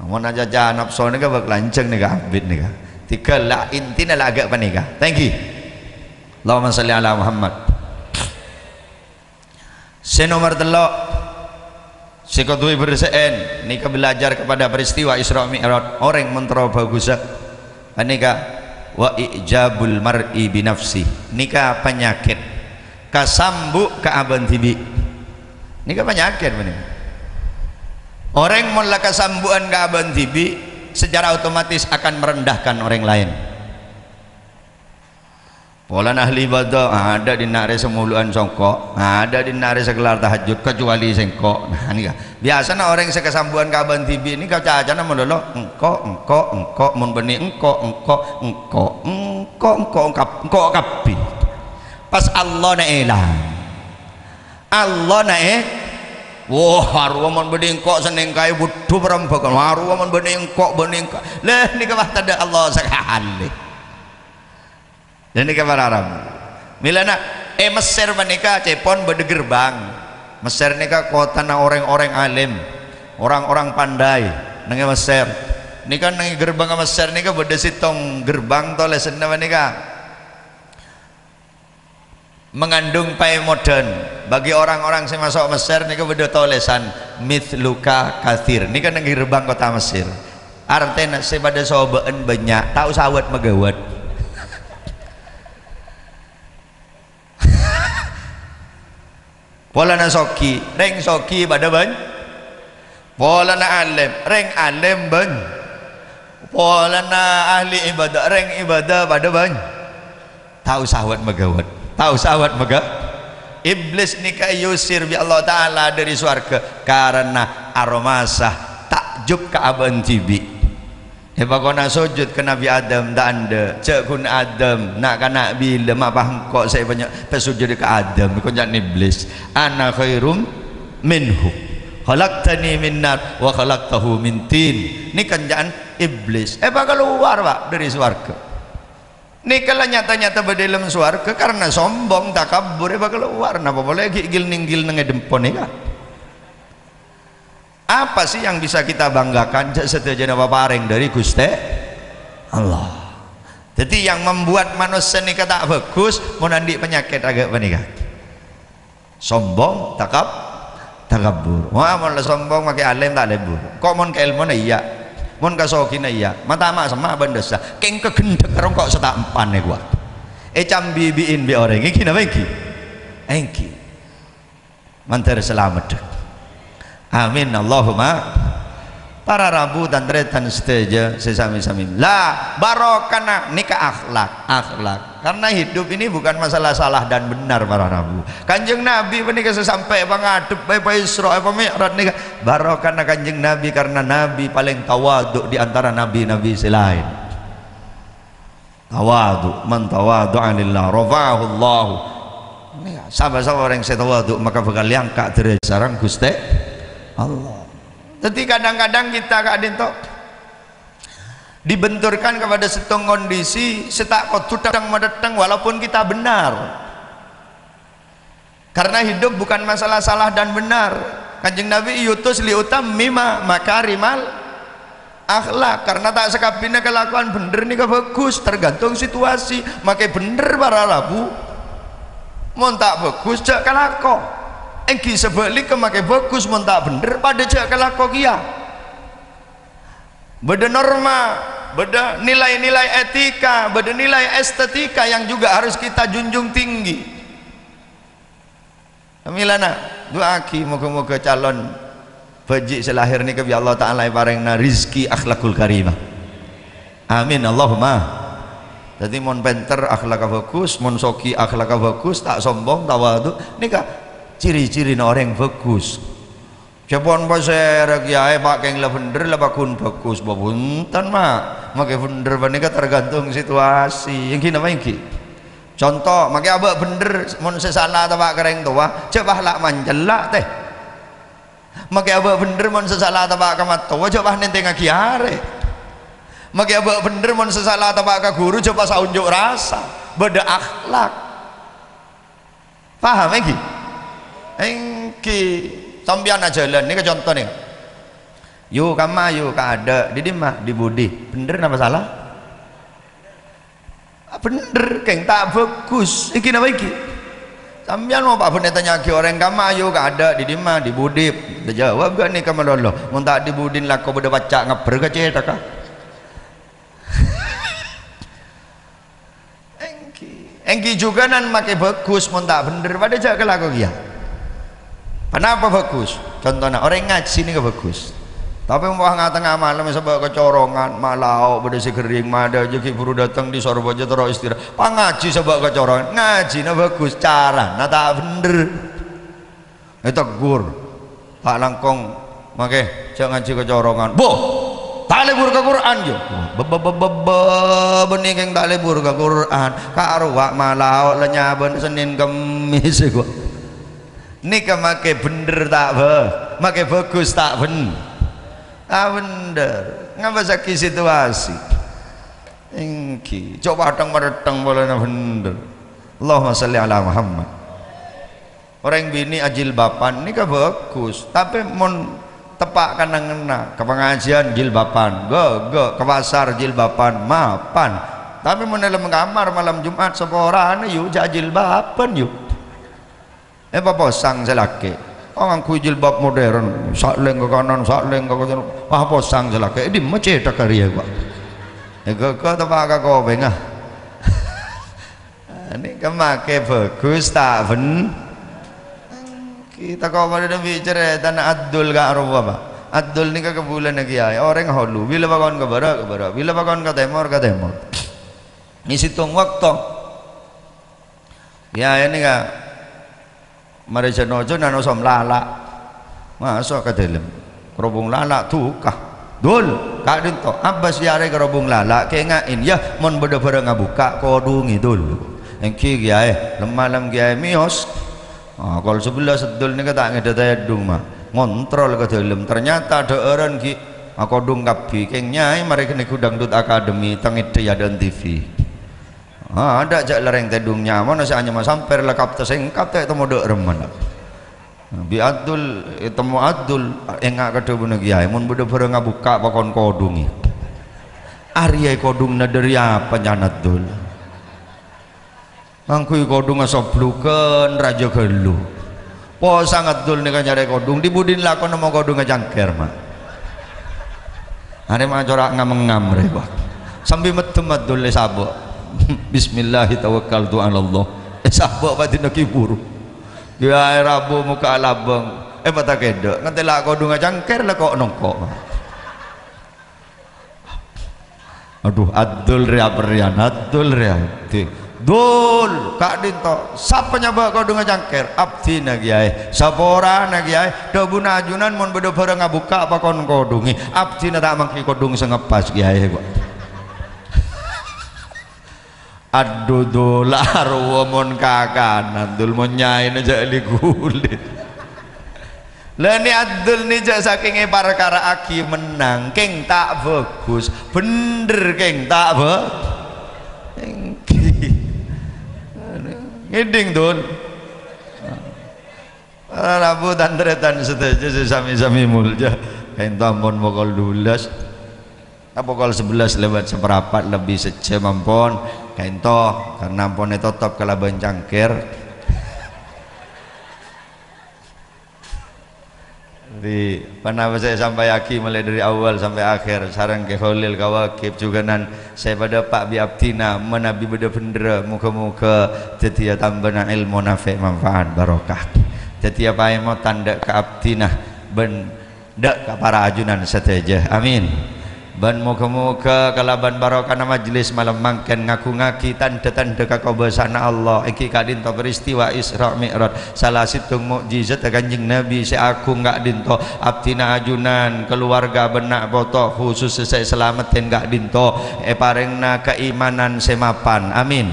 Mon acaca nafso nèka bâk lanjhâng nèka abit nèka. Tiga la intina la aghâ' panèka. Thank you. Allahumma shalli ala Muhammad. Sè nomer tello', sè kodhu èberri'èn, nèka belajar kepada peristiwa Isra Mi'raj. Orèng mon terro bhâghussa. Panèka, wa ijabul mar'i binafsi. Nèka panyakèt kasambu' ka abâ'na dhibi'. Nèka panyakèt panèka. Orèng mon la kasambu'ân ka abâ'na dhibi', secara otomatis akan merendahkan orang lain. Polana ahli ibadah, adâ' dinna' rè samolo'an sèngko', adâ' dinna' rè sakellar tahajjud, kecuali sèngko'. Nah, nèka. Biyasana orèng sè kasambu'ân ka abâ'na dhibi' nèka cacana malolo, "Engko', engko', engko', mon bânnè engko', engko', engko', engko', engko', engko', engko' kabbhi." Pas Allah na èlang. Allah na è-, wah, arowa mon bânnè engko' sanèngkaè budhu parembhâghân. Arowa mon bânnè engko', bânnè engko'. Lè, nèka pas tadâ' Allah sakalè. Lha nèka para Arab. Mèlana è Messer panèka cèpon bâdâ gerbang. Messer nèka kotana orèng-orèng alim, orang-orang pandai neng è Messer. Nèka neng è gerbang Messer nèka bâdâ sèttong gerbang tolèsanna panèka mengandung paèmodhân. Bagi orang-orang sè maso' Messer nèka bâdâ tolèsan, "Mithluka katsir." Nèka neng è gerbang kota Mesir. Artèna sè padâ sobâ'ân bânnya', ta' osa wât-maghâwât. Polana soghi, rèng soghi padâ bân-, polana alim, rèng alim bân-, polana ahli ibadah, rèng ibadah padâ bân-, Ta' osa wât-maghâwât. Ta' osa wât-maghâ-, Iblis nèka èyusir bi' Allah Ta'ala dâri sowarghâ karana aromasa ta'jub ka abâ'na dhibi'. Èpakona sojud ka Nabbhi Adam, ta' endâ'. Jhâ' ghun Adam, na'-kana' bilâ, ma' pas engko' sè èpanya-, èpasojud ka Adam, èkonca' Iblis. "Ana khairum minhu. Khalaqtani min nar wa khalaqtahu min tin." Nèka ènca'an Iblis. Èpakalowar, Pak, dâri sowarghâ. Nèka la nyata-nyata bâdâ è dâlem sowarghâ karena sombong, takabbur, èpakalowar. Napa polè ghi' gilnèng-gilnèng è dâmpo nèka? Apa sih yang bisa kita banggakan? Jhâ' sadhâjâna paparèng dâri Ghustè Allah. Dhâddhi, yang membuat manossa nèka ta' bhâghus, mon andi' panyakèt aghâ' panèka. Sombong, takab-, takabbur. Wah, mon la sombong makè alim ta' lebur. Kok mon ka èlmona iyâ. Mon ka sogina iyâ. Matama' semma' bân dhâsa. Kèng kagendhek karo kok sè ta' empan nèko. Ècambibi'in bi' orèng. Ènggi napa ènggi? Ènggi. Mandhâr salamet. Amin, Allahumma. Para rabu, tan-tarètan sadhâjâ sè sami-sami. La, barokana nèka akhlak, akhlak. Karena hidup ini bukan masalah salah dan benar, para rabu. Kanjeng Nabi panèka sè sampè' pangadhep, bâi pa-Isra, pa-Mi'raj nèka. Barokana Kanjeng Nabi karena Nabi paling tawadhu di antara nabi-nabi sè laèn. Tawadhu, "Man tawadha'a lillah rafa'ahu Allah." Nèka, sapa-sapa orèng sè tawadhu maka bhâkal èangka' dârâjhât sareng Ghustè Allah. Dhâddhi, kadhâng-kadhâng kita ka'dinto dibenturkan kepada sèttong kondisi sè ta' kodhu thèng-mathèng walaupun kita benar. Karena hidup bukan masalah salah dan benar. Kanjeng Nabi, "Yutus liutammima makarimal akhlak." Karena ta' sakabbhina kalakowan bhendher nèka bhâghus, tergantung situasi. Makè bhendher para rabu, mon ta' bhâghus, jhâ' kalako. Ènggi sabhâligghâ, makè bhâghus, mon ta' bhendher, padâ jhâ' kalako kèya. Bâdâ norma, bâdâ nilai-nilai etika, bâdâ nilai estetika yang juga harus kita junjung tinggi. Kamilana, du'aaghi moghâ-moghâ calon bhâji' sè lahèr nèka bi' Allah Ta'ala èparèngana rizki akhlakul karimah. Amin, Allahumma. Dhâddhi, mon pènter, akhlakka bhâghus, mon soghi, akhlakka bhâghus, ta' sombong, tawadhu, nèka ciri-cirina orèng bhâghus. Jhâ' pon pasèra kèyaè, Pa', kèng la bhendher, la pagghun bhâghus. Bâ, bhunten, Ma'. Makè bhendher panèka tergantung situasi. Ènggi napa ènggi? Conto, makè abâ' bhendher, mon sè sala teppa' ka rèng towa, jhâ' pas la mancella', tè. Makè abâ' bhendher, mon sè sala teppa' ka mattowa, jhâ' pas nèntèngngaghi arè. Makè abâ' bhendher, mon sè sala teppa' ka ghuru, jhâ' pas aonjuk rasa. Bâdâ akhlak. Paham, ènggi? Ènggi. Sampèyan ajhâlân, nèka conto nèka. Yu ka emma, yu ka adâ', dhi dimma, dhi budi. Bhendher napa sala? Ah, bhendher, kèng ta' bhâghus. Ènggi napa ènggi? Sampèyan mon pa' bân ètanya'aghi orèng ka emma, yu ka adâ', dhi dimma, dhi budi. Èjâwâb ghâ' nèka malolo. Mon ta' dhi budina lako bâdâ pacca' ngabbher ka cèthagghâ. Ènggi. Ènggi jhughân makè bhâghus, mon ta' bhendher, padâ jhâ' kalako kèya. Ponapa bhâghus? Contona, orèng ngajhi nèka bhâghus. Tapè mon pas nga-, tengnga malem sabâ' kacorongan, ma' lao' bâdâ sè ghering, madâ jâ ghi' buru dâteng dhi Sorbhâjâ terro istirahat. Pangajhi sabâ' kacorongan, ngajhina bhâghus, carana ta' bhendher. Ètegghur. Ta' langkong, makè, jhâ' ngajhi kacorongan. Bo! Ta' lebur ka Qur'an, yu. Bâ, bâ, bâ, bâ, bâ, bânnè kèng ta' lebur ka Qur'an. Karowa ma' lao' la nyabâna Sennèn Kemmès, ghu. Nèka makè bhendher ta' bhâ-, makè bhâghus ta' bhen-, ta' bhendher. Ngabâssaghi situasi. Ènggi, jhâ' pathèng-mathèng polana bhendher. Allahumma shalli ala Muhammad. Orèng binè' ajilbaban nèka bhâghus, tapè mon teppa' ka nang-ennang, ka pangajiân jilbaban, ghâ', ghâ', ka pasar jilbaban, mapan. Tapè mon è dâlem kamar malem Jum'at saporana, yu, jhâ' jilbaban, yu. Èpaposang sè lakè'. Oh, ngangghuy jilbab modern, sa'lèng ka kanan, sa'lèng ka kocèr. Wah, posang sè lakè'. È dimma cèthagghâ rèya, Pak? È ghâ'-ghâ' teppa' ka kopèngnga. Nèka makè bhâghus ta' bhen-, kita kok padâ bi' carètana Abdul ka' rowa, Pak. Abdul nèka kabulâna kèyaè, orèng hulu. Bilâ pakon ka bârâ', ka bârâ'. Bilâ pakon ka tèmor, ka tèmor. Nè sèttong bâkto. Kèyaè nèka marè jân-ojhân nanosom lala'. Maso' ka dâlem. Kerobong lala' duka. "Dul, ka'dhinto', Abbas iyâ arè karo bung lala', kènga'è, yâ, mon bâdâ bârâng abukka', kodhungè, Dul." Èngghi, Kèyaè, lem-malem Kèyaè mèyos. Ah, kol sabellâs Abdul nèka ta' ngèdhâ tèdung, ma'. Ngontrol ka dâlem. Ternyata dhâ'ârân ghi' akodhung kabbhi. Kèng nyaè marè ghânegghu Dangdut Academy, ta' ngèdhâ è adâ'ân T V. Ah, adâ' jhâ' la rèng tèdung nyamana sè anyama sampèr la kapta sèngkap ta' ètemmo dhâ' remman. Bi' Abdul, ètemmo Abdul, enga' ka dhâbuna Kèyaè, "Mon bâdâ bârâng abukka' pakon kodhungè." "Arèya kodhungnga dhâri apa, Ca'na Abdul?" "Ngangghuy kodhungnga soblugân rajâ ghâllu." Posang Abdul nèka nyarè kodhung, "Dhi-budhina lakona mon kodhungnga cangkèr, ma'?" Arè ma' cora' ngam-ngam rè, wah. Sambi meddhem Abdul èsabâ'. "Bismillahi tawakkaltu 'alallah." Èsabâ' padina ghi' buru. Kèyaè rabu mokka' alabâng. Èpatakedhâ'. Ngantè la kodhungnga cangkèr la ko'-nongko'. Adhu, Abdul rèya perrèyan, Abdul rèya. Di-, "Dul, ka'dhinto', sapa nyabâ' kodhungnga cangkèr?" "Abdhina, Kèyaè." "Saporana, Kèyaè?" "Dhâbuna ajunan mon bâdâ bârâng abukka' pakon kodhungè." "Abdhina ta' mangghi kodhung sè ngeppas, Kèyaè, ko'." Adhu, Dul, arowa mon kakanan, Dul, mon nyaèna jhâ' li-ghuli. La nè Abdul nè jhâ' sakèng èparkara'aghi mennang, kèng ta' bhâghus, bhendher kèng ta' bhâ-, èngghi. Ngèdhing, Dul. Para rabu tan-tarètan sadhâjâ sè sami-sami molja. Ka'dhinto' ampon pokol dubellâs. Ah, pokol sabellâs lewat saparapat lebbi sajjhâm ampon. Ka'dhinto', karna ampon ètotop kalabân cangkèr. Di, ponapa sè èsampayaghi molaè dhâri awwal sampè' akhèr, sareng Kè Kholil Kawakib jhughânan sè padâ pa' bi' abdhina, manabi bâdâ bhendherrâ, moghâ-moghâ dhâddhiyâ tambâna èlmo nafè' manfaat barokah. Dhâddhiyâ paèmotan dâ' ka abdhina bân dâ' ka para ajunan sadhâjâ. Amin. Bân moghâ-moghâ kalabân barokana majlis malem mangkèn ngagungngaghi tandhâ-tandhâ kakobâsa'anna Allah, èngghi ka'dhinto' peristiwa Isra Mi'raj, sala sèttong mo'jizadda Kanjeng Nabi sè agung ka'dhinto', abdhina ajunan, kaluwarga bân na' poto', khusus sè salameddhân ka'dhinto', èparèngana kaimanan sè mapan. Amin.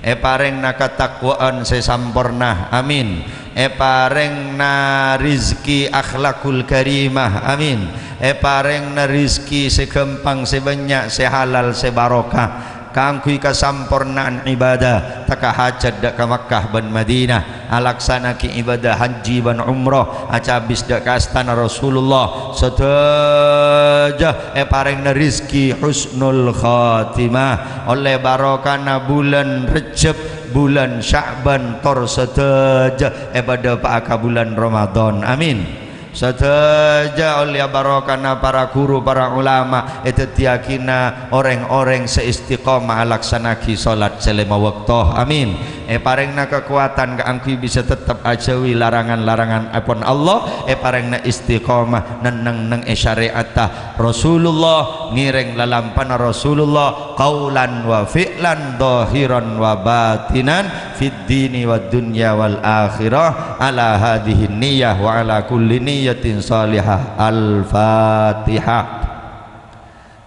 Èparèngana katakwaan sè samporna. Amin. Èparèngana rizki akhlakul karimah. Amin. Èparèngana rizki sè ghâmpang, sè bânnya', sè halal, sè barokah, kaangghuy kasamporna'an ibadah, tekka hajhât dâ' ka Makkah bân Madinah, alaksana'aghi ibadah hajji bân umrah, acabis dâ' ka astana Rasulullah. Sadhâjâ èparèngana rizki husnul khatimah, ollè barokana bulân Rejjhep, bulân Sya'ban, tor sadhâjâ èpadâpa'a ka bulân Ramadhan. Amin. Sadhâjâ ollè barokana para ghuru, para ulama, èdhâddhiyâghina orèng-orèng sè istiqomah alaksana'aghi sholat sè lèma bâkto. Amin. Èparèngana kakowadhân kaangghuy bisa tettep ajhâuwi larangan-laranganèpon Allah, èparèngana istiqomah neng-enneng è syarè'atta Rasulullah, ngèrèng lalampana Rasulullah, qaulan wa fi'lan, dhahiran wa batinan, fid dini wad dunya wal akhirah, ala hadhihi niyyah wa ala kulli niyyatin shalihah. Al-Fatihah.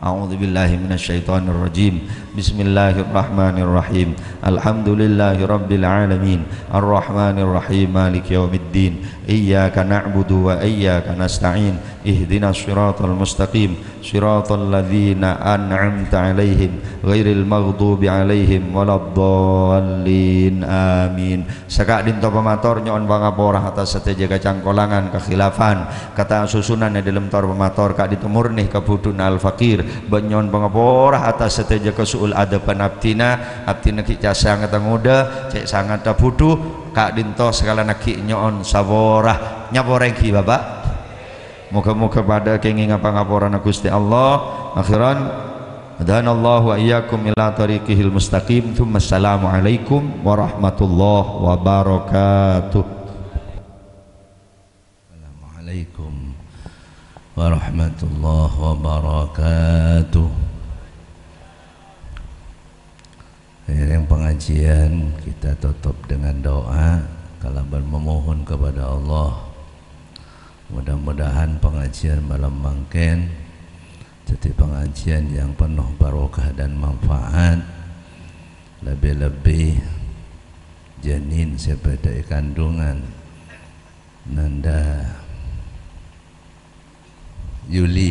A'udzubillahi minasyaitonirrajim. Bismillahirrahmanirrahim. Alhamdulillahirabbil alamin. Arrahmanirrahim. Maliki yaumiddin. Iyyaka na'budu wa iyyaka nasta'in. Ihdinas siratal mustaqim. Siratal ladzina an'amta 'alaihim, ghairil maghdubi 'alaihim waladdallin. Amin. Saka'dhinto pamator nyo'on pangapora atas sadhâjâ kacangkolangan, kakhilafan, katasusunan è dhâlem tor pamator, ka'dhinto murni kabhudhu'na al-faqir, bân nyo'on pangapora atas sadhâjâ kasu'ul adabban abdhina, abdhina ghi' ca-, sangatta ngodâ, cè' sangatta bhudhu, ka'dhinto sakalana ghi' nyo'on sapora. Nyapora èngghi, Bapa'? Moghâ-moghâ padâ kèngènga pangaporana Ghustè Allah. Akhiran, hadanallahu wa iyyakum ila thariqihil mustaqim. Tsumma assalamualaikum warahmatullahi wabarakatuh. Assalamualaikum warahmatullahi wabarakatuh. Seiring pengajian, kita tutup dengan doa, kalabân memohon kepada Allah. Mudah-mudahan pengajian malam mangkèn Jadi pengajian yang penuh barokah dan manfaat, lebih-lebih janin sè bâdâ è kandungan Nanda Yuli.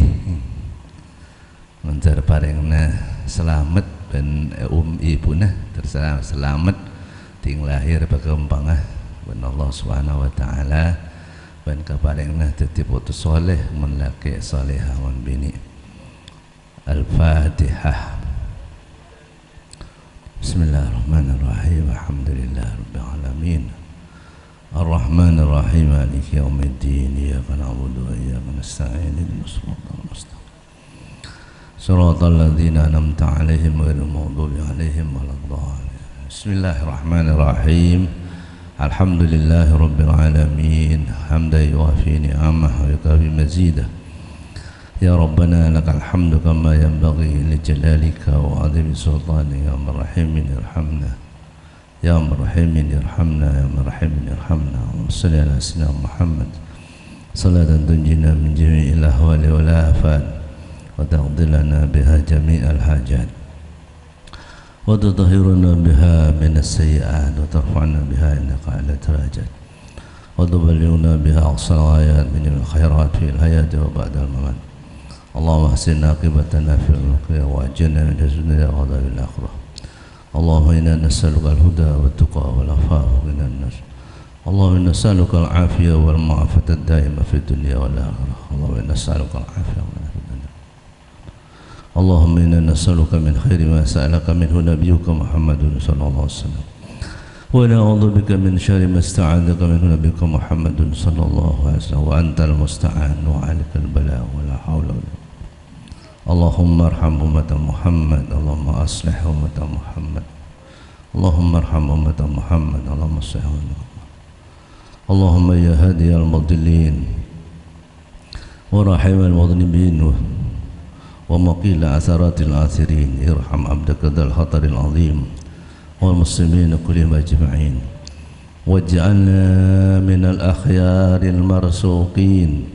Ngantar parèngna salamet bân, eh, um, ibuna terserah salamet, ting lahir paghâmpanga bân Allah Subhanahu wa Ta'ala, bân kaparèngna dhâddhi potto soleh, mon lakè' soleha, mon binè'. Al-Fatihah. Bismillahirrahmanirrahim. Alhamdulillahirabbil alamin. Arrahmanirrahim. Maliki yaumiddin. Iyyaka na'budu wa iyyaka nasta'in. Ihdinas siratal mustaqim. Siratal ladzina an'amta 'alaihim ghairil maghdubi 'alaihim waladdallin. Bismillahirrahmanirrahim. Alhamdulillahirabbil alamin. Hamdan yuwafi ni'amahu wa yukafi mazidah. Ya Rabbana lakal hamdu kama yanbaghi li jalalika wa 'azimi sultanika. Ya Arhamar Rahimin irhamna. Ya Arhamar Rahimin irhamna. Ya Arhamar Rahimin irhamna. Allahumma shalli ala sayyidina Muhammad. Salatan tunjina min jami'il ahwali wal afat. Wa taqdi lana biha jami'al hajat. Wa tutahhiruna biha minas sayyi'at. Wa tarfa'una biha indaka a'la darajat. Wa tuballighuna biha aqsal ghayat min jami'il khairat fil hayati wa ba'dal mamat. Allahumma ahsin aqibatana fil umuri kullih wa ajirna min khizyi dunya wa adzabil akhirah. Allahumma inna nas'aluka al-huda wa tuqa wal afafa wa ghina nas. Allahumma inna nas'aluka al-afiyah wal mu'afata ad-daimah fid dunya wal akhirah. Allahumma inna nas'aluka al-afiyah wal mu'afata ad-daimah. Allahumma inna nas'aluka min khairi ma sa'alaka minhu nabiyyuka Muhammadun sallallahu alaihi wasallam. Wa na'udzubika min syarri ma ista'adzaka minhu nabiyyuka Muhammadun sallallahu alaihi wasallam. Wa antal musta'an wa alaikal balagh wa la haula wa la quwwata. Allahumma arham ummata Muhammad, Allahumma aslih ummata Muhammad. Allahumma arham ummata Muhammad, Allahumma aslih ummata Muhammad. Allahumma ya hadiyal mudallin wa rahimal mudhnibin wa muqila asaratil asirin, irham abdaka dzal khataril azim wal muslimin kullihim ajma'in. Waj'alna minal akhyaril marzuqin.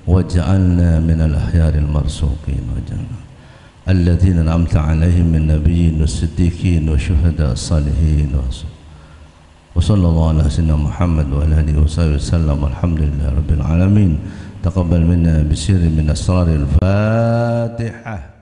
Waj'alna minal akhyaril marzuqin. Waj'alna alladzina an'amta 'alaihim min nabiyyin was siddiqin was syuhada was salihin. Wa sallallahu ala sayyidina Muhammad wa ala alihi wa sahbihi wasallam. Walhamdulillahi rabbil alamin. Taqabbal minna bi sirrin min asraril Fatihah.